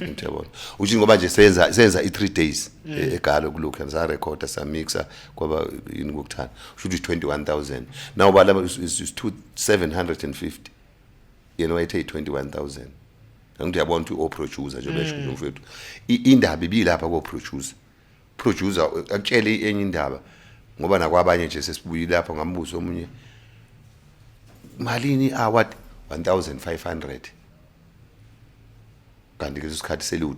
into, yabona, uthi ngoba nje senza i3 days eGalo kulokhu sa recorda, sa mixa, kwaba yini kokuthana, usho ukuthi 21000 now bala is 2750, yena wayethe 21000. Angithi uyabona ukuthi o producer nje besho nje mfethu, indaba ibilapha ko producer akutshele enye indaba, ngoba nakwabanye nje sesibuyile lapha, ngambuzo omunye malini award 1500, kanti leso sikhathi seliwu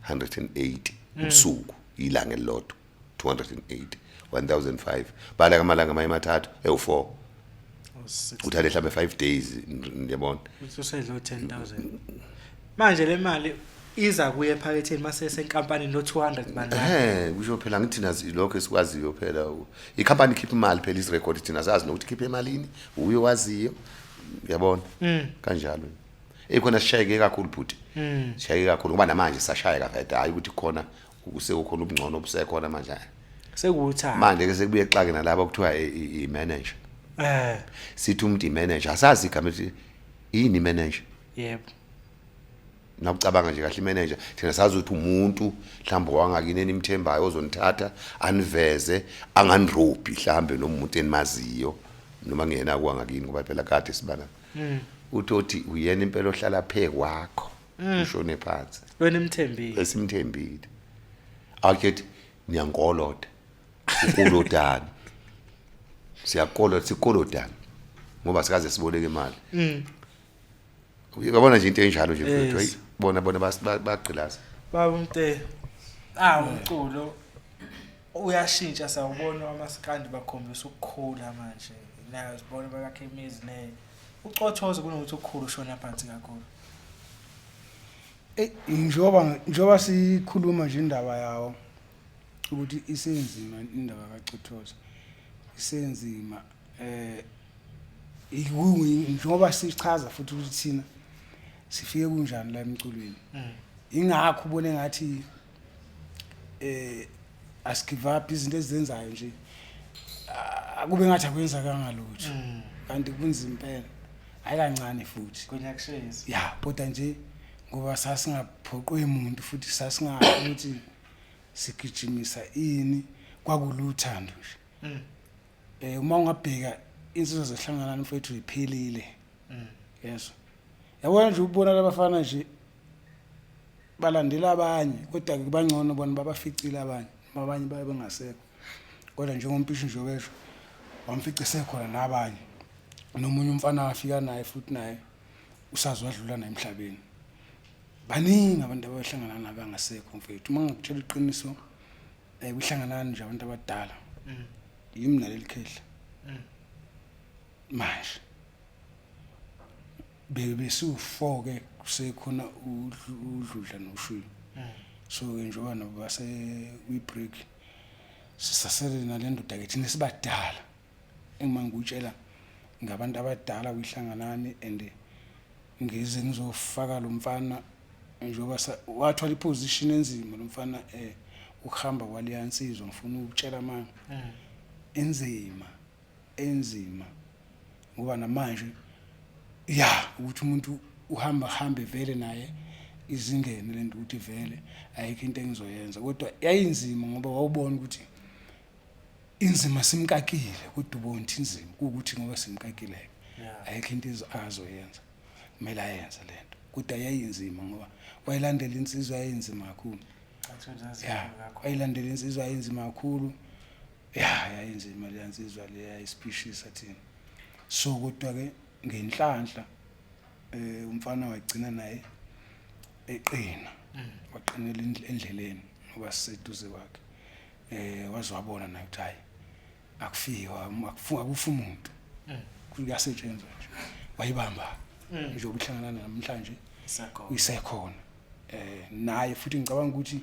280 ubusuku, ilanga elilodwa 280, 1005, bala kamalanga amanye amathathu ewu4, uthathe mhlambe 5 days, ngiyabona. Ususedla 10000 manje, le mali iza kuye ephaketheni mase senkampanini lo 200 bandla. Kusho phela ngithi nazi lokho esikwaziyo phela, ikhampani ikhipha imali phela, isirecord thina sazi nokuthi ikhipha emalini, uye waziyo, uyabona, kanjalo. Ekhona sishayeke kakhulu bhuti, sishayeke kakhulu, ngoba namanje sashayeka vele, hayi ukuthi khona usekukhona ubungcono obusekhona manje. Sekuwuthando. Manje ke sekubuye xake nalabo kuthiwa i-manager. Sithi umuntu i-manager, asazi igama ethi yini i-manager. Nakucabanga nje kahle imanager, thina sazi ukuthi umuntu mhlawumbe wangakini enimthembayo ozonithatha aniveze, anganirobhi mhlawumbe noma umuntu enimaziyo noma ngiyena kwangakini, ngoba phela kade sibana. Uthi othi uyena impela ohlala phe kwakho, ushone phansi. Wena imthembile. Esimthembile. Akhethi niyankoloda. Ukolodani. Siyakoloda, sikolodani. Ngoba sikaze siboleke imali. Uyabona nje into enjalo nje mfethu, Yes. hey bona bagqilaza. Baba uMte. Ah, umculo uyashintsha, sawubona amaskandi bakhombisa ukukhula manje. Nayo sibona bakhe imizi ne. Ucothozo kunokuthi ukukhulu ushona phansi kakhulu. Eh, njengoba sikhuluma nje indaba yawo ukuthi isenzima indaba kaCothoza, isenzima njengoba sichaza futhi ukuthi thina sifike kunjani la emculweni. Ingakho ubone ngathi asigive up izinto ezizenzayo nje, akube ngathi akwenzakanga lutho, kanti kunzima impela, hayi kancane futhi. Kunyakushisa. Ya, kodwa nje ngoba sasingaphoqwe umuntu futhi sasingazi ukuthi sigijimisa ini, kwakuluthando nje. Uma ungabheka insizwa zehlangana mfethu iphelile. Yes. Yabona nje ubona labafana nje balandela abanye, kodwa ke bangcono bona babaficile abanye, abanye baye bengasekho. Kodwa njengompisho nje besho wamfice sekhona nabanye. Nomunye umfana wafika naye futhi naye usazi wadlula naye emhlabeni. Baningi abantu abahlangana nabo angasekho mfethu. Uma ngikutshela iqiniso, kuhlanganani nje abantu abadala. Yimi naleli khehla. Manje besiwu-4 ke kusekhona uDludla noShwini. So ke njengoba nabo base kwi-break, sisasele nale ndoda ke thina sibadala. Engima ngikutshela ngabantu abadala kwihlanganani, and ngize ngizofaka lo mfana njengoba wathola iposition enzima lo mfana, ukuhamba kwaleya nsizwa, ngifuna ukutshela manje enzima enzima, ngoba namanje ya ukuthi umuntu uhamba hambe vele naye izingene lento ukuthi vele ayikho into engizoyenza, kodwa yayinzima ngoba wawubona ukuthi inzima simkakile, kodwa ubona ukuthi inzima ukuthi ngoba simkakile ayikho into azoyenza, kumele ayenze lento, kodwa yayinzima ngoba wayilandela insizwa, yayinzima kakhulu. Ya, wayilandela insizwa, yayinzima kakhulu. Ya, yayinzima leya nsizwa leya, isiphishisa thina. So kodwa ke ngenhlanhla umfana wagcina naye eqina, waqinela endleleni ngoba siseduze kwakhe. Waze wabona naye ukuthi hayi akufiwa, akufa umuntu, kuyasetshenzwa nje, wayibamba nje ukuhlangana namhlanje isekhona. Naye futhi ngicabanga ukuthi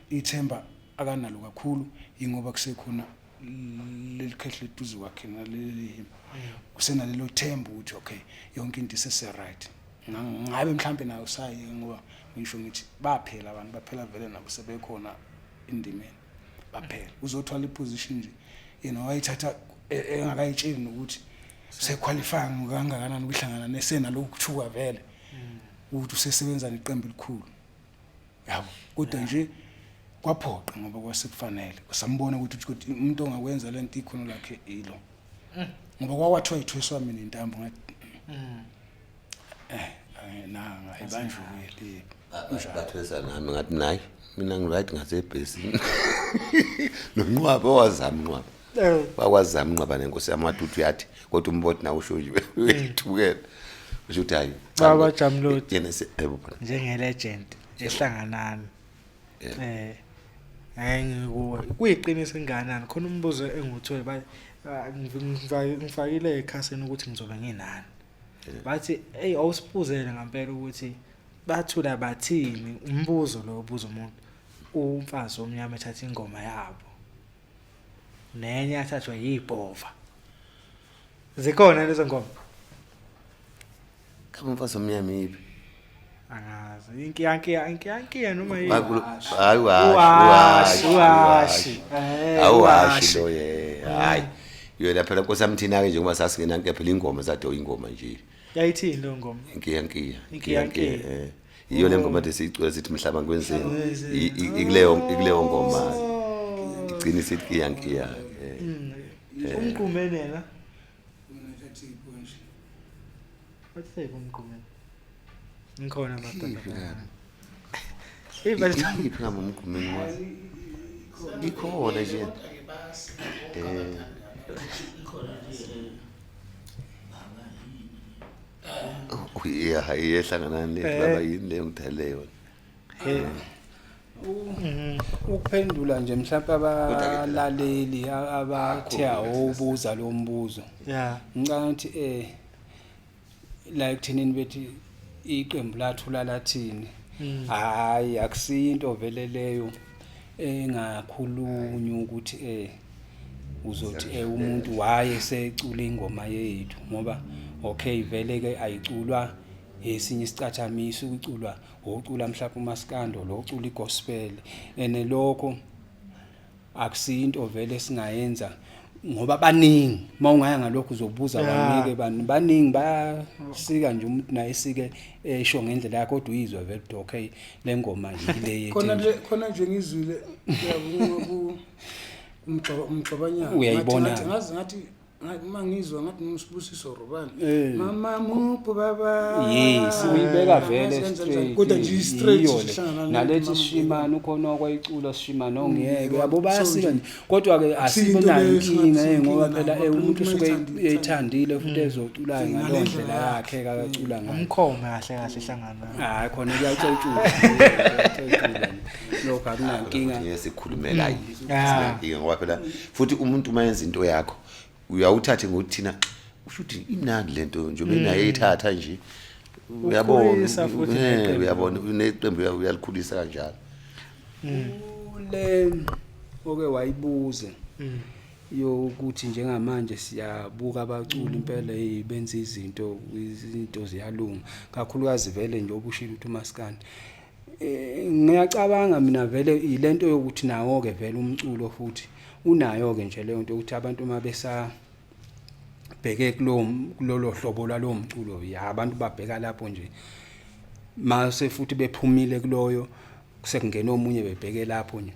ithemba akanalo kakhulu ingoba kusekhona leli khehle eduze kwakhe naleli kusenalelo themba ukuthi okay yonke into isese right. Ngabe mhlambe nayo sayi, ngoba ngisho ngithi baphela abantu, baphela vele nabo sebekhona endimeni, baphela. Uzothwala iposition nje yena wayithatha engakayitsheli nokuthi sequalify kangakanani ukuhlangana nesenalokhu kuthuka vele ukuthi usesebenza neqembu elikhulu yabo, kodwa nje kwaphoqa ngoba kwasekufanele kusambona ukuthi umuntu ongakwenza lento ikhono lakhe ilo, ngoba kwakwathiwa ithweswa mina intambo ngathi nanga ibanjukile. Bathwesa nami ngathi nayi mina ngiright ngasebhesini nonqwaba owazama inqwaba wakwazama inqwaba nenkosi yamadudu yathi, kodwa umboti nawe usho nje uyethukela usho ukuthi hayi Baba Jamloti. Yena yebo baba. Njenge legend ehlanganani ngikuwe kuyiqiniso enganani khona umbuzo engiwuthole ba ngifakile ekhasini ukuthi ngizobe nginani, bathi hey awusibuzele ngempela ukuthi bathula bathini umbuzo lo obuza umuntu umfazi omnyama ethatha ingoma yabo nenye yathathwa yibhova, zikhona lezo ngoma? Kama umfazi omnyama yiphi? Angazi, inkiyankiya inkiyankiya noma yini. Hayi uwashi uwashi uwashi awuwashi lo ye hayi yona phela nkosi yami thina ke njengoba sasingena ke phela ingoma zathi ingoma nje Yayithini leyo ngoma? Inkiyankiya. Inkiyankiya. Iyo le ngoma nje siyicula sithi mhlaba ngwenzeni. Ikuleyo ngoma. Igcina isithi kiyankiya. Umgqumeni yena. Mina thathi iponje. Watheke umgqumeni. Ngikhona madoda. Iphi ngabe umgqumeni wazi? Ikhona nje. Oh yeah, iyehlangana le baba yini leyo ngidale yona. Ukuphendula nje mhlawumbe abalaleli abathe awubuza lo mbuzo. Ngicabanga ukuthi la ekuthenini bethi iqembu lathula lathini. Hayi akusinto vele leyo engakhulunywa ukuthi uzothi umuntu waye secula ingoma yethu ngoba okay vele ke ayiculwa esinye isicathamiso ukuculwa ocula mhlawumbe umaskando lo ocula igospel ene lokho akusinto vele singayenza ngoba baningi mawungaya ngalokho uzobuza banike baningi bayasika nje umuntu naye sike esho ngendlela yakhe kodwa uyizwa vele ukuthi okay le ngoma yile yethu khona le khona nje ngizwile yabo umgxobanyana uyayibona ngathi uma ngizwa ngathi ngisibusiso Robani mama muphu baba yes uyibeka vele straight kodwa nje straight nalethi sishimana ukhona okwayicula sishimana ongiyeke yabo bayasika nje kodwa ke asibenayo inkinga ngoba phela umuntu usuke eyithandile futhi ezocula ngalo ndlela yakhe akacula ngayo umkhome kahle kahle hlangana hayi khona kuyacetshula lokho akunankinga ngesikhulumela yini ngoba phela futhi umuntu uma yenza into yakho uyawuthathe ngokuthina usho ukuthi imnandi lento njengoba naye eyithatha nje uyabona uyabona uneqembu uyalikhulisa kanjalo le oke wayibuza yokuthi njengamanje siyabuka abaculi impela benza izinto ziyalunga kakhulukazi vele nje obushilo ukuthi umaskandi ngiyacabanga mina vele ilento yokuthi nawo ke vele umculo futhi unayo ke nje leyo nto ukuthi abantu uma besa bheke kulolo hlobo lwalo mculo ya abantu babheka lapho nje mase futhi bephumile kuloyo sekungena omunye bebheke lapho nje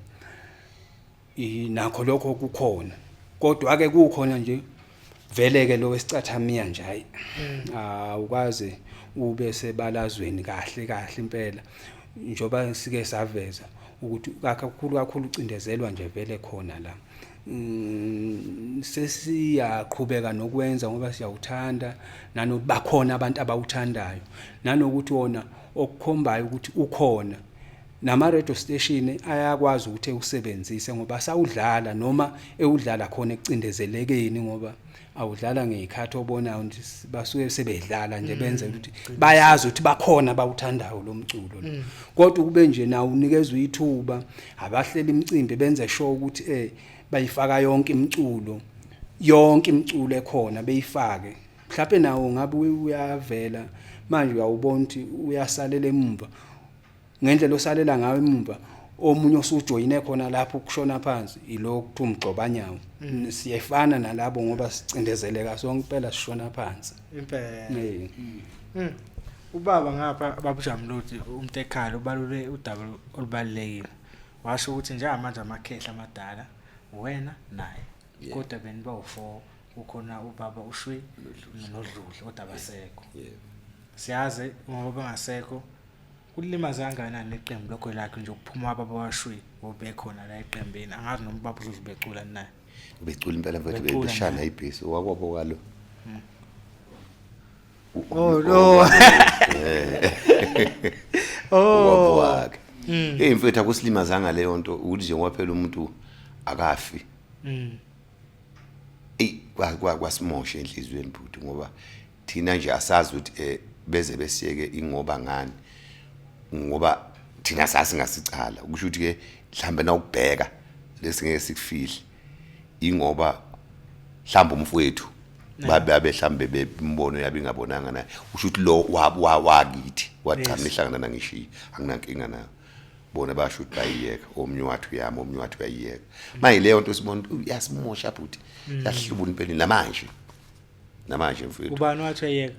nakho lokho kukhona kodwa ke kukhona nje vele ke lo wesicathamiya nje hayi awukaze ube sebalazweni kahle kahle impela njoba sike saveza ukuthi kakhulu kakhulu ucindezelwa nje vele khona la sesiyaqhubeka nokwenza ngoba siyawuthanda nanokuthi bakhona abantu abawuthandayo nanokuthi wona okukhombayo ukuthi ukhona nama radio station ayakwazi ukuthi ewusebenzise ngoba sawudlala noma ewudlala khona ekucindezelekeni ngoba awudlala ngezikhathi obonayo nje basuke sebedlala nje benze ukuthi bayazi ukuthi bakhona abawuthandayo lo mculo lo kodwa kube nje nawo unikezwe ithuba abahlela imicimbi benze sure ukuthi bayifaka yonke imiculo ekhona beyifake mhlawumbe nawo ngabe uyavela manje uyawubona ukuthi uyasalela emumva ngendlela osalela ngayo emumva omunye osujoyine khona lapho ukushona phansi ilo kuthi umgxobanyawo siyefana nalabo ngoba sicindezeleka sonke impela sishona phansi impela ubaba ngapha babujamloti umntekhala ubalule udaba olubalekile washo ukuthi njengamanje amakhehla amadala wena naye kodwa beniba u4 kukhona ubaba uShwi noDludla kodwa abasekho siyazi ngoba bengasekho kulimaza kangakanani neqembu lokho lakhe nje ukuphuma baba waShwi obekhona la eqembini angazi noma ubaba uDludla becula naye becula impela mfethu beshana ibhesi wakwabo kwalo oh no oh wakhe hey mfethu akusilimazanga leyo nto ukuthi nje ngoba phela umuntu akafi ey kwasimosha enhlizweni bhuti ngoba thina nje asazi ukuthi beze besiyeke ingoba ngani ngoba thina sasingasicala ukusho ukuthi ke mhlambe na ukubheka lesingeke sikufihle ingoba mhlawumbe umfowethu babe mhlambe bembono yabe ingabonanga naye usho ukuthi lo wakithi wathi cha nihlangana nangishiya anginankinga nayo bona basho ukuthi bayiyeka omnye wathi uyami omnye wathi uyayiyeka manje leyo nto sibona uyasimosha bhuti yahlubula impela namanje mfethu ubani wathi uyayeka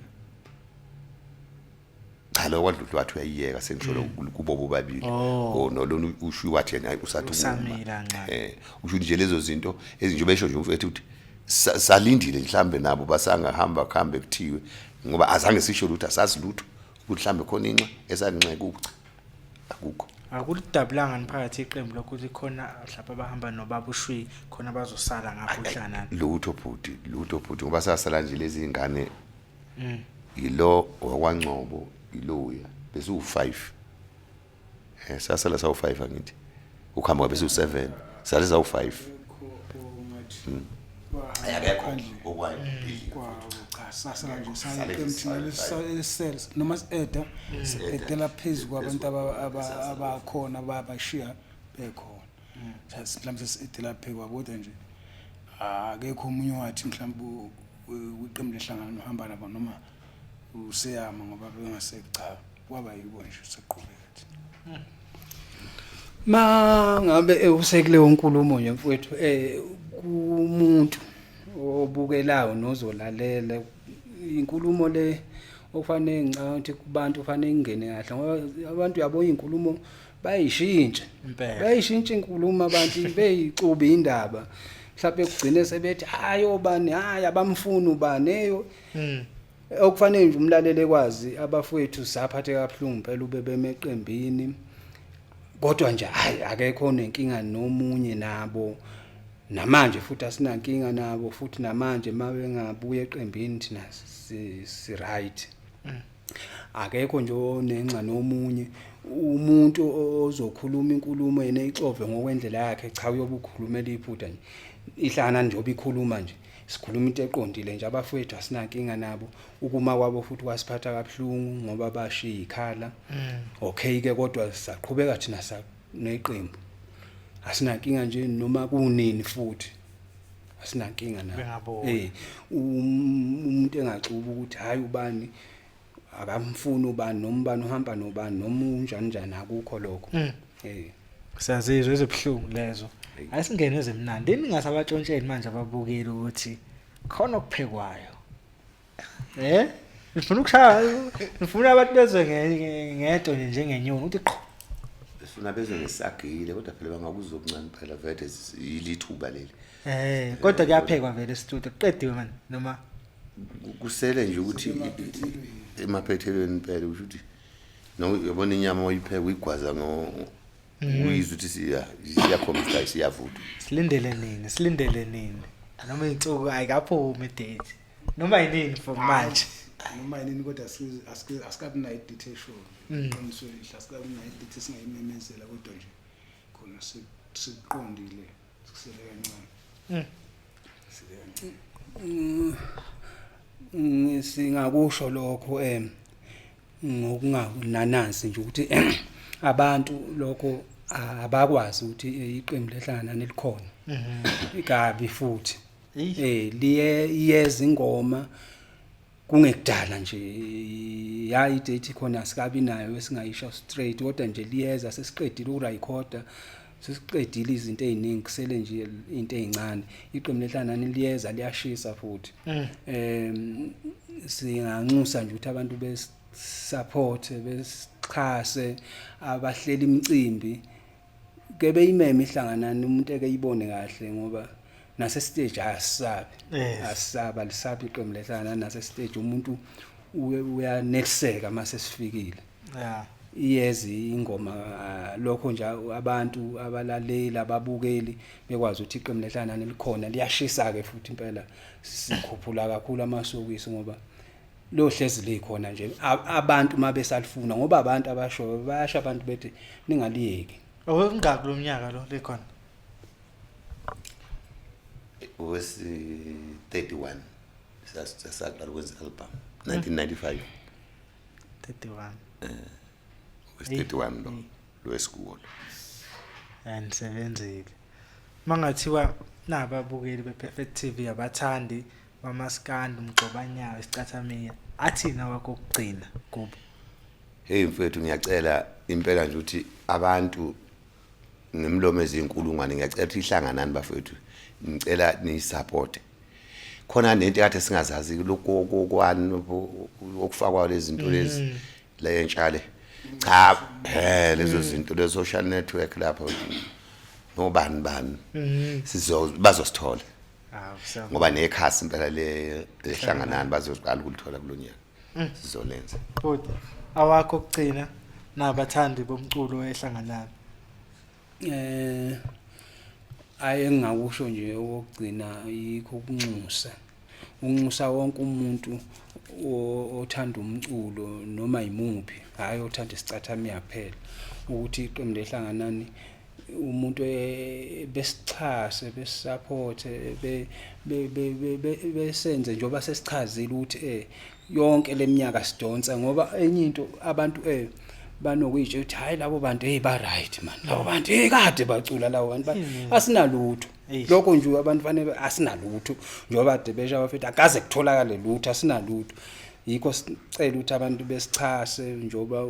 Cha, lo kwadludlu wathi uyayiyeka, sengisho kubo bobabili. Oh. Oh, nolona ushuyi wathi yena usathi ukuma. Usamile kancane. Usho nje lezo zinto ezinje besho nje umfethu ukuthi salindile mhlambe nabo basangahamba kuhambe kuthiwe, ngoba azange sisho lutho, asazi lutho ukuthi mhlambe khona inxa esaninxeka ucha akukho. Akulidabulanga niphakathi iqembu lokuthi khona mhlawumbe abahamba nobaba uShwi, khona bazosala ngapha uHlanani? Lutho bhuti, lutho bhuti, ngoba sasala nje lezi ingane, yilo wakwaNgcobo, yiloya besiwu5, sasala sawu5, angithi ukuhamba besiwu7, sale sawu5. Ungathi Akekho ngaphandle okwayo. kwawo, cha, sasala nje. Sale Sale nje thina esele noma si-eda si-edela phezu kwabantu abakhona babashiya bekhona. Mhlawumbe sesi-edela phezu kwabo, kodwa nje akekho omunye wathi mhlawumbe iqembu lehlangano uhamba nabo noma useyama ngoba bengasekho. Cha, kwaba yibo nje, saqhubeka thina. Ma ngabe usekuleyo nkulumo nje mfowethu, kumuntu obukelayo nozolalela inkulumo le, okufanele ngicabanga ukuthi kubantu kufanele ingene kahle, ngoba abantu uyabo inkulumo bayishintsha. Impela. Bayishintsha inkulumo abantu, beyicuba indaba, mhlawumbe kugcine sebethi hayi obani, hayi abamfuni ubani eyo. Okufanele nje umlaleli ekwazi, abafowethu saphatheka kabuhlungu impela ube bemeqembini, kodwa nje hayi akekho onenkinga nomunye nabo namanje, futhi asinankinga nabo futhi namanje. Mabengabuya eqembini thina si right, akekho nje onenxa nomunye. Umuntu ozokhuluma inkulumo yena eyixove ngokwendlela yakhe, cha, uyobe ukhulumela iphutha nje. Ihlangana njengoba ikhuluma nje, sikhuluma into eqondile nje. Abafowethu asinankinga nabo, ukuma kwabo futhi kwasiphatha kabuhlungu ngoba bashiya ikhala. Okay ke, kodwa saqhubeka thina sa neqembu, asinankinga nje noma kunini, futhi asinankinga nabo. Bengabona. Umuntu engaxuba ukuthi hayi ubani akamfuni ubani, noma ubani uhamba nobani, noma unjani njani, akukho lokho. Siyazizwa ezibuhlungu lezo. Asingene ezimnandi. Ningasabatshontsheli manje ababukeli ukuthi khona okuphekwayo. Ngifuna ukushaya, ngifuna abantu bezwe ngento nje njengenyoni ukuthi qho. Sifuna bezwe ngesagile, kodwa phela bangakuzwa okuncane phela, vele yilithuba leli. Kodwa kuyaphekwa vele e-studio. Kuqediwe manje noma? Kusele nje ukuthi emaphethelweni impela, kusho ukuthi no uyabona inyama oyipheka uyigwaza ngo uyizwa ukuthi siya siyakhombisa siyavuthwa. Silindele nini? Silindele nini? Noma insuku ayikaphumi date. Noma yinini for manje. Noma yinini, kodwa asikabi nayo i-date eshoyo. Iqiniso lihle, asikabi nayo i-date esingayimemezela, kodwa nje khona sikuqondile, kusele kancane. Kusele kancane. Singakusho lokho ngokungananazi nje ukuthi abantu lokho abakwazi ukuthi iqembu lehlangana likhona kabi futhi. Liye iyeza ingoma kungekudala nje, ya, i-date khona sikabi nayo esingayisho straight, kodwa nje liyeza. Sesiqedile ukurekhoda, sesiqedile izinto eziningi, kusele nje into ezincane. Iqembu lehlangana liyeza, liyashisa futhi. Singanxusa nje ukuthi abantu bes-support, besixhase, abahlela imicimbi ke beyimeme ihlanganani, umuntu eke ibone kahle, ngoba nase stage asisabi. Asisaba, lisabi iqembu lehlangana nase stage, umuntu uyaneliseka mase sifikile. Iyeza ingoma, lokho nje abantu abalaleli, ababukeli bekwazi ukuthi iqembu lehlangana likhona, liyashisa ke futhi impela. Sikhuphula kakhulu amasokisi ngoba lo hlezi likhona nje. Abantu mabesalifuna, ngoba abantu abashoyo bayasho, abantu bethi ningaliyeki. Awungaki lo mnyaka lo likhona? Owesi 31 sasaqala ukwenza album 1995. 31. Owesi 31 lo lwesikulo. Anisebenzile. Mangathiwa nababukeli bePerfect TV, abathandi bamaskandi, umgxobanyawo, isicathamiya, athina wakho okugcina kubo? Hey mfethu, ngiyacela impela nje ukuthi abantu ngemlomo ezinkulungwane, ngiyacela ukuthi ihlanganani bafethu, ngicela niyisupport. Khona nento kade singazazi lokho kwani okufakwa lezi zinto lezi. Le entshale cha, he, lezo zinto le social network lapho nobani bani sizo bazosithola. Hawu, siyabonga. Ngoba nekhasi impela le lehlanganani bazoqala ukulithola kulonyaka, sizolenza. Bhuti, awakho okugcina nabathandi bomculo ehlanganani. Aye, engingakusho nje okugcina yikho ukunxusa, unxusa wonke umuntu othanda umculo noma yimuphi, hayi othanda isicathamiya kuphela, ukuthi iqembu lehlanganani umuntu besixhase, besupporte, besenze njengoba sesichazile ukuthi yonke leminyaka sidonsa, ngoba enye into abantu banokuyitsho ukuthi hayi, labo bantu, hey, ba right man, labo bantu, hey, kade bacula labo bantu, asinalutho. Eish. Lokho nje abantu fanele, asinalutho, njengoba kade besho abafethu, akaze kutholakale lutho, asinalutho. Yikho sicela ukuthi abantu besichase njengoba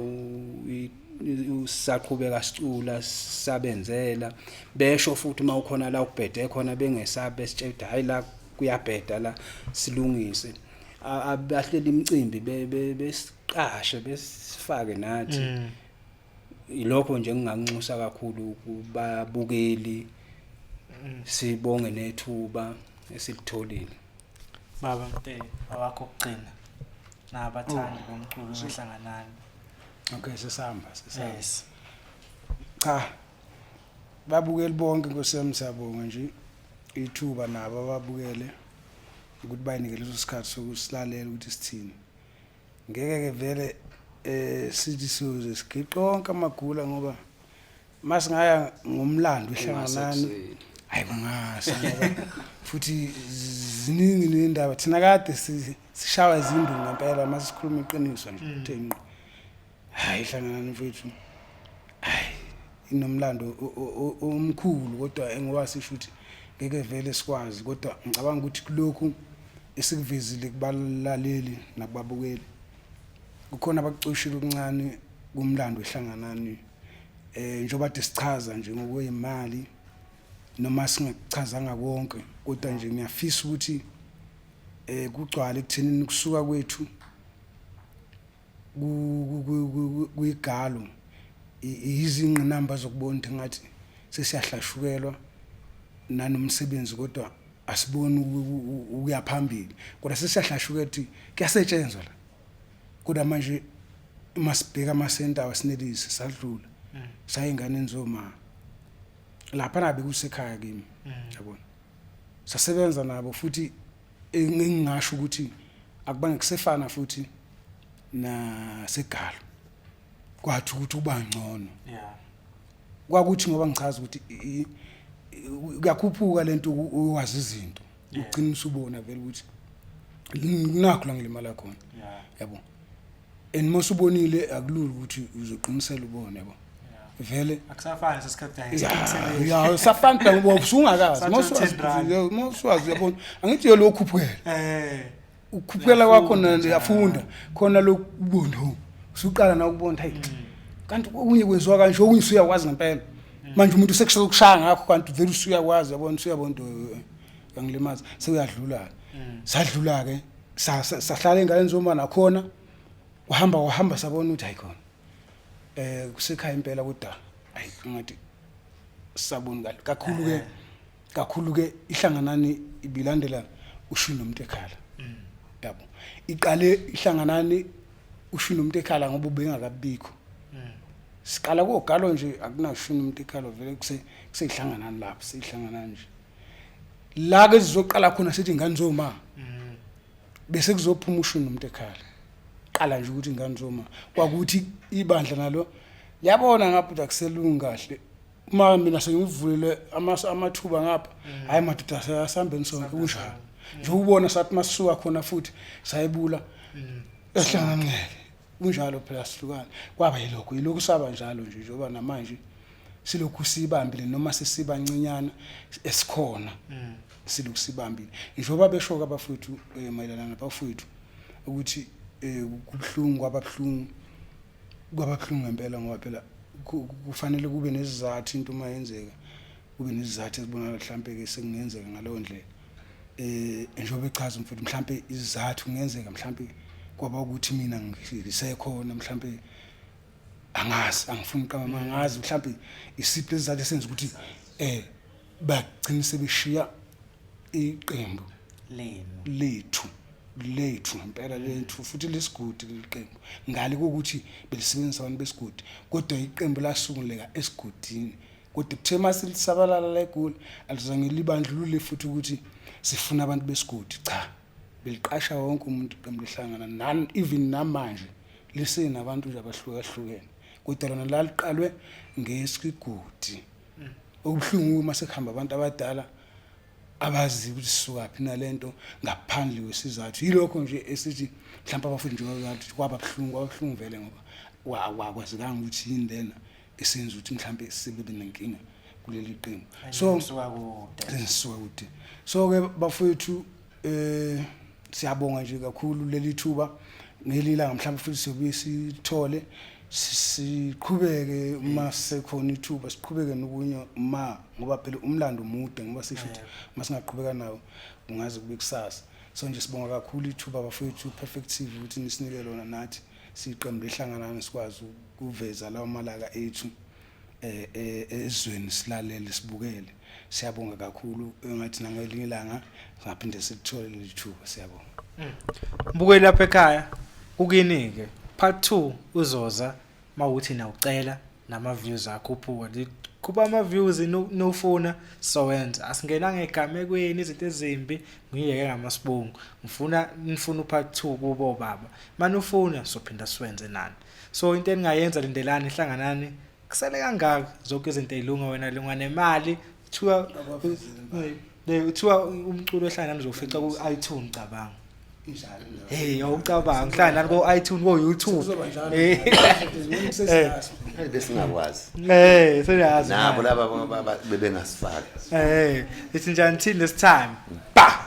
usaqhubeka sicula, sabenzela besho futhi uma ukhona la ukubhede khona, bengesabi, besitshela ukuthi hayi, la kuyabheda, la silungise. Abahleli imicimbi besiqashe, besifake nathi. Ilokho nje engingakunxusa kakhulu kubabukeli. Sibonge nethuba esilitholile. Baba Mte, awakho okugcina nabathandi bomculo ehlanganani. Okay, sesihamba, sesihamba. Yes. Cha, babukeli bonke, Nkosi yami, siyabonga nje ithuba nabo ababukele ukuthi bayinike leso sikhathi sokusilalela ukuthi sithini. Ngeke ke vele sithi siyoze sigiqe wonke amagula, ngoba masingaya ngomlando ihlanganani, Kungasekuseni. Hayi, kungasa, ngoba futhi ziningi nendaba. Thina kade sishawa izindungu ngempela, mase sikhuluma iqiniso nje uthe ngqo. Hayi, ihlanganani mfethu, hayi, inomlando omkhulu, kodwa engoba sisho ukuthi ngeke vele sikwazi, kodwa ngicabanga ukuthi kulokhu esikuvezile kubalaleli nakubabukeli kukhona abakucoshile okuncane kumlando ehlanganani, njengoba kade sichaza nje ngokweyimali, noma singakuchazanga konke, kodwa nje ngiyafisa ukuthi kugcwale ekuthenini kusuka kwethu kuyigalo izingqinamba zokubona ukuthi ngathi sesiyahlashukelwa nanomsebenzi, kodwa asiboni ukuya phambili, kodwa sesiyahlashukelwa ukuthi kuyasetshenzwa la, kodwa manje masibheka amasenta awasinelisi. Sadlula sayinganeni zoma lapha nabe kusekhaya kimi, yabona, sasebenza nabo futhi. Engingasho ukuthi akubange kusefana futhi nasegalo, kwathi ukuthi uba ngcono kwakuthi, ngoba ngichaza ukuthi kuyakhuphuka lento, uwazi izinto, ugcina usubona vele ukuthi nakho la ngilimala khona, yabo. And mosubonile akulula ukuthi uzoqinisela ubone, yabo, vele. Akusafani sesikhathi. Ya, safana phela, ngoba usungakazi. Sathi mawusuwazi 10 rand. Mawusuwazi, uyabona, angithi yolokhuphukela ukukhuphukela kwakho Uyafunda nje. Uyafunda khona lokubona, usuqala na ukubona, hayi, kanti okunye kwenziwa kanje, okunye usuyakwazi ngempela. Manje umuntu sekushaya ngakho, kanti vele usuyakwazi, yabona, usuyabona into yangilimaza, sewuyadlula. Sadlula ke, sahlala enganeni zoma nakhona, kuhamba wahamba, sabona ukuthi hayi khona kusekhaya impela, kodwa hayi, ngathi sabona kahle kakhulu ke, kakhulu ke ihlanganani ibilandela ushini nomuntu ekhala, yabo. Iqale ihlanganani ushini nomuntu ekhala ngoba ubengakabikho. Siqala kogalo nje, akunashuni umuntu ekhala vele, kuseyihlanganani lapho, seyihlanganani nje la ke sizoqala khona, sithi ingane zoma, bese kuzophuma ushuni nomuntu ekhala. Qala nje ukuthi ingane zoma, kwakuthi ibandla nalo liyabona ngapha ukuthi akuselungi kahle. Uma mina sengivulile amathuba ngapha, hayi madoda, asihambeni sonke, kunjalo nje. Ubona sathi masisuka khona futhi sayibula ehlanganele, kunjalo phela, sihlukane. Kwaba yilokho, yilokhu saba njalo nje, njengoba namanje silokhu sibambile, noma sesibancinyana esikhona, silokhu sibambile, njengoba besho abafowethu mayelana nabafowethu ukuthi kubuhlungu, kwababuhlungu, kwababuhlungu ngempela, ngoba phela kufanele kube nesizathu into uma yenzeka, kube nesizathu esibonakala mhlambe ke sekungenzeka ngaleyo ndlela. Njengoba echaza umfowethu, mhlambe izizathu kungenzeka mhlambe Kwaba ukuthi mina ngisekhona mhlambe, angazi, angifuni uqamba, angazi mhlambe isiphi lesizathu esenza ukuthi bagcine sebeshiya iqembu lenu. Lethu ngempela, lethu futhi lesigodi leliqembu, ngale kokuthi belisebenzisa abantu besigodi, kodwa iqembu lasunguleka esigodini. Kodwa kuthe mase lisabalala la eGoli, alizange libandlulule futhi ukuthi sifuna abantu besigodi. Cha, beliqasha wonke umuntu iqembu lehlangana nani. Even namanje lisenabantu nje abahlukahlukene, kodwa lona laliqalwe ngesigodi. Okubuhlungu uma sekuhamba abantu abadala abazi ukuthi sisukaphi nalento ngaphandle kwesizathu. Yilokho nje esithi mhlawumbe abafundi njengoba bathi kwaba buhlungu, kwaba buhlungu vele, ngoba wakwazekanga ukuthi yini lena esenza ukuthi mhlawumbe sibe nenkinga kuleli qembu. So Nisuka kude. Sisuka kude. So ke bafowethu, siyabonga nje kakhulu leli thuba. Ngelilanga mhlawumbe futhi siyobuye sithole, siqhubeke uma sekhona ithuba, siqhubeke nokunye ma, ngoba phela umlando umude, ngoba sisho ukuthi uma singaqhubeka nawo kungaze kube kusasa. So nje sibonga kakhulu ithuba, bafowethu, Perfect TV, ukuthi nisinike lona nathi siqembu lehlanganani, sikwazi ukuveza lawo malaka ethu ezweni, silalele, sibukele. Siyabonga kakhulu. Engathi nangelinye ilanga singaphinde sikuthole leli thuba. Siyabonga. Mbukeli lapha ekhaya, kukini ke part 2 uzoza mawuthi nawucela nama views akhuphuka, kuba ama views nofuna sowenza. Asingenanga egamekweni, izinto ezimbi ngiyeke ngamasibungu. Ngifuna nifuna upart 2 kubo baba, manufuna sophinda siwenze nani. So into eningayenza, lindelani hlanganani kusele kangaka, zonke izinto ezilunga, wena lunga nemali kuthiwa kuthiwa umculo ohlanganani uzofica ku iTunes, cabanga. Injalo. Hey, awucabanga ngihlangana ko iTunes, ko YouTube. Kuzoba njalo. Sesiyazi. Besingakwazi. Seyazi. Nabo laba bebengasifaki. Ithi njani, till this time. Ba.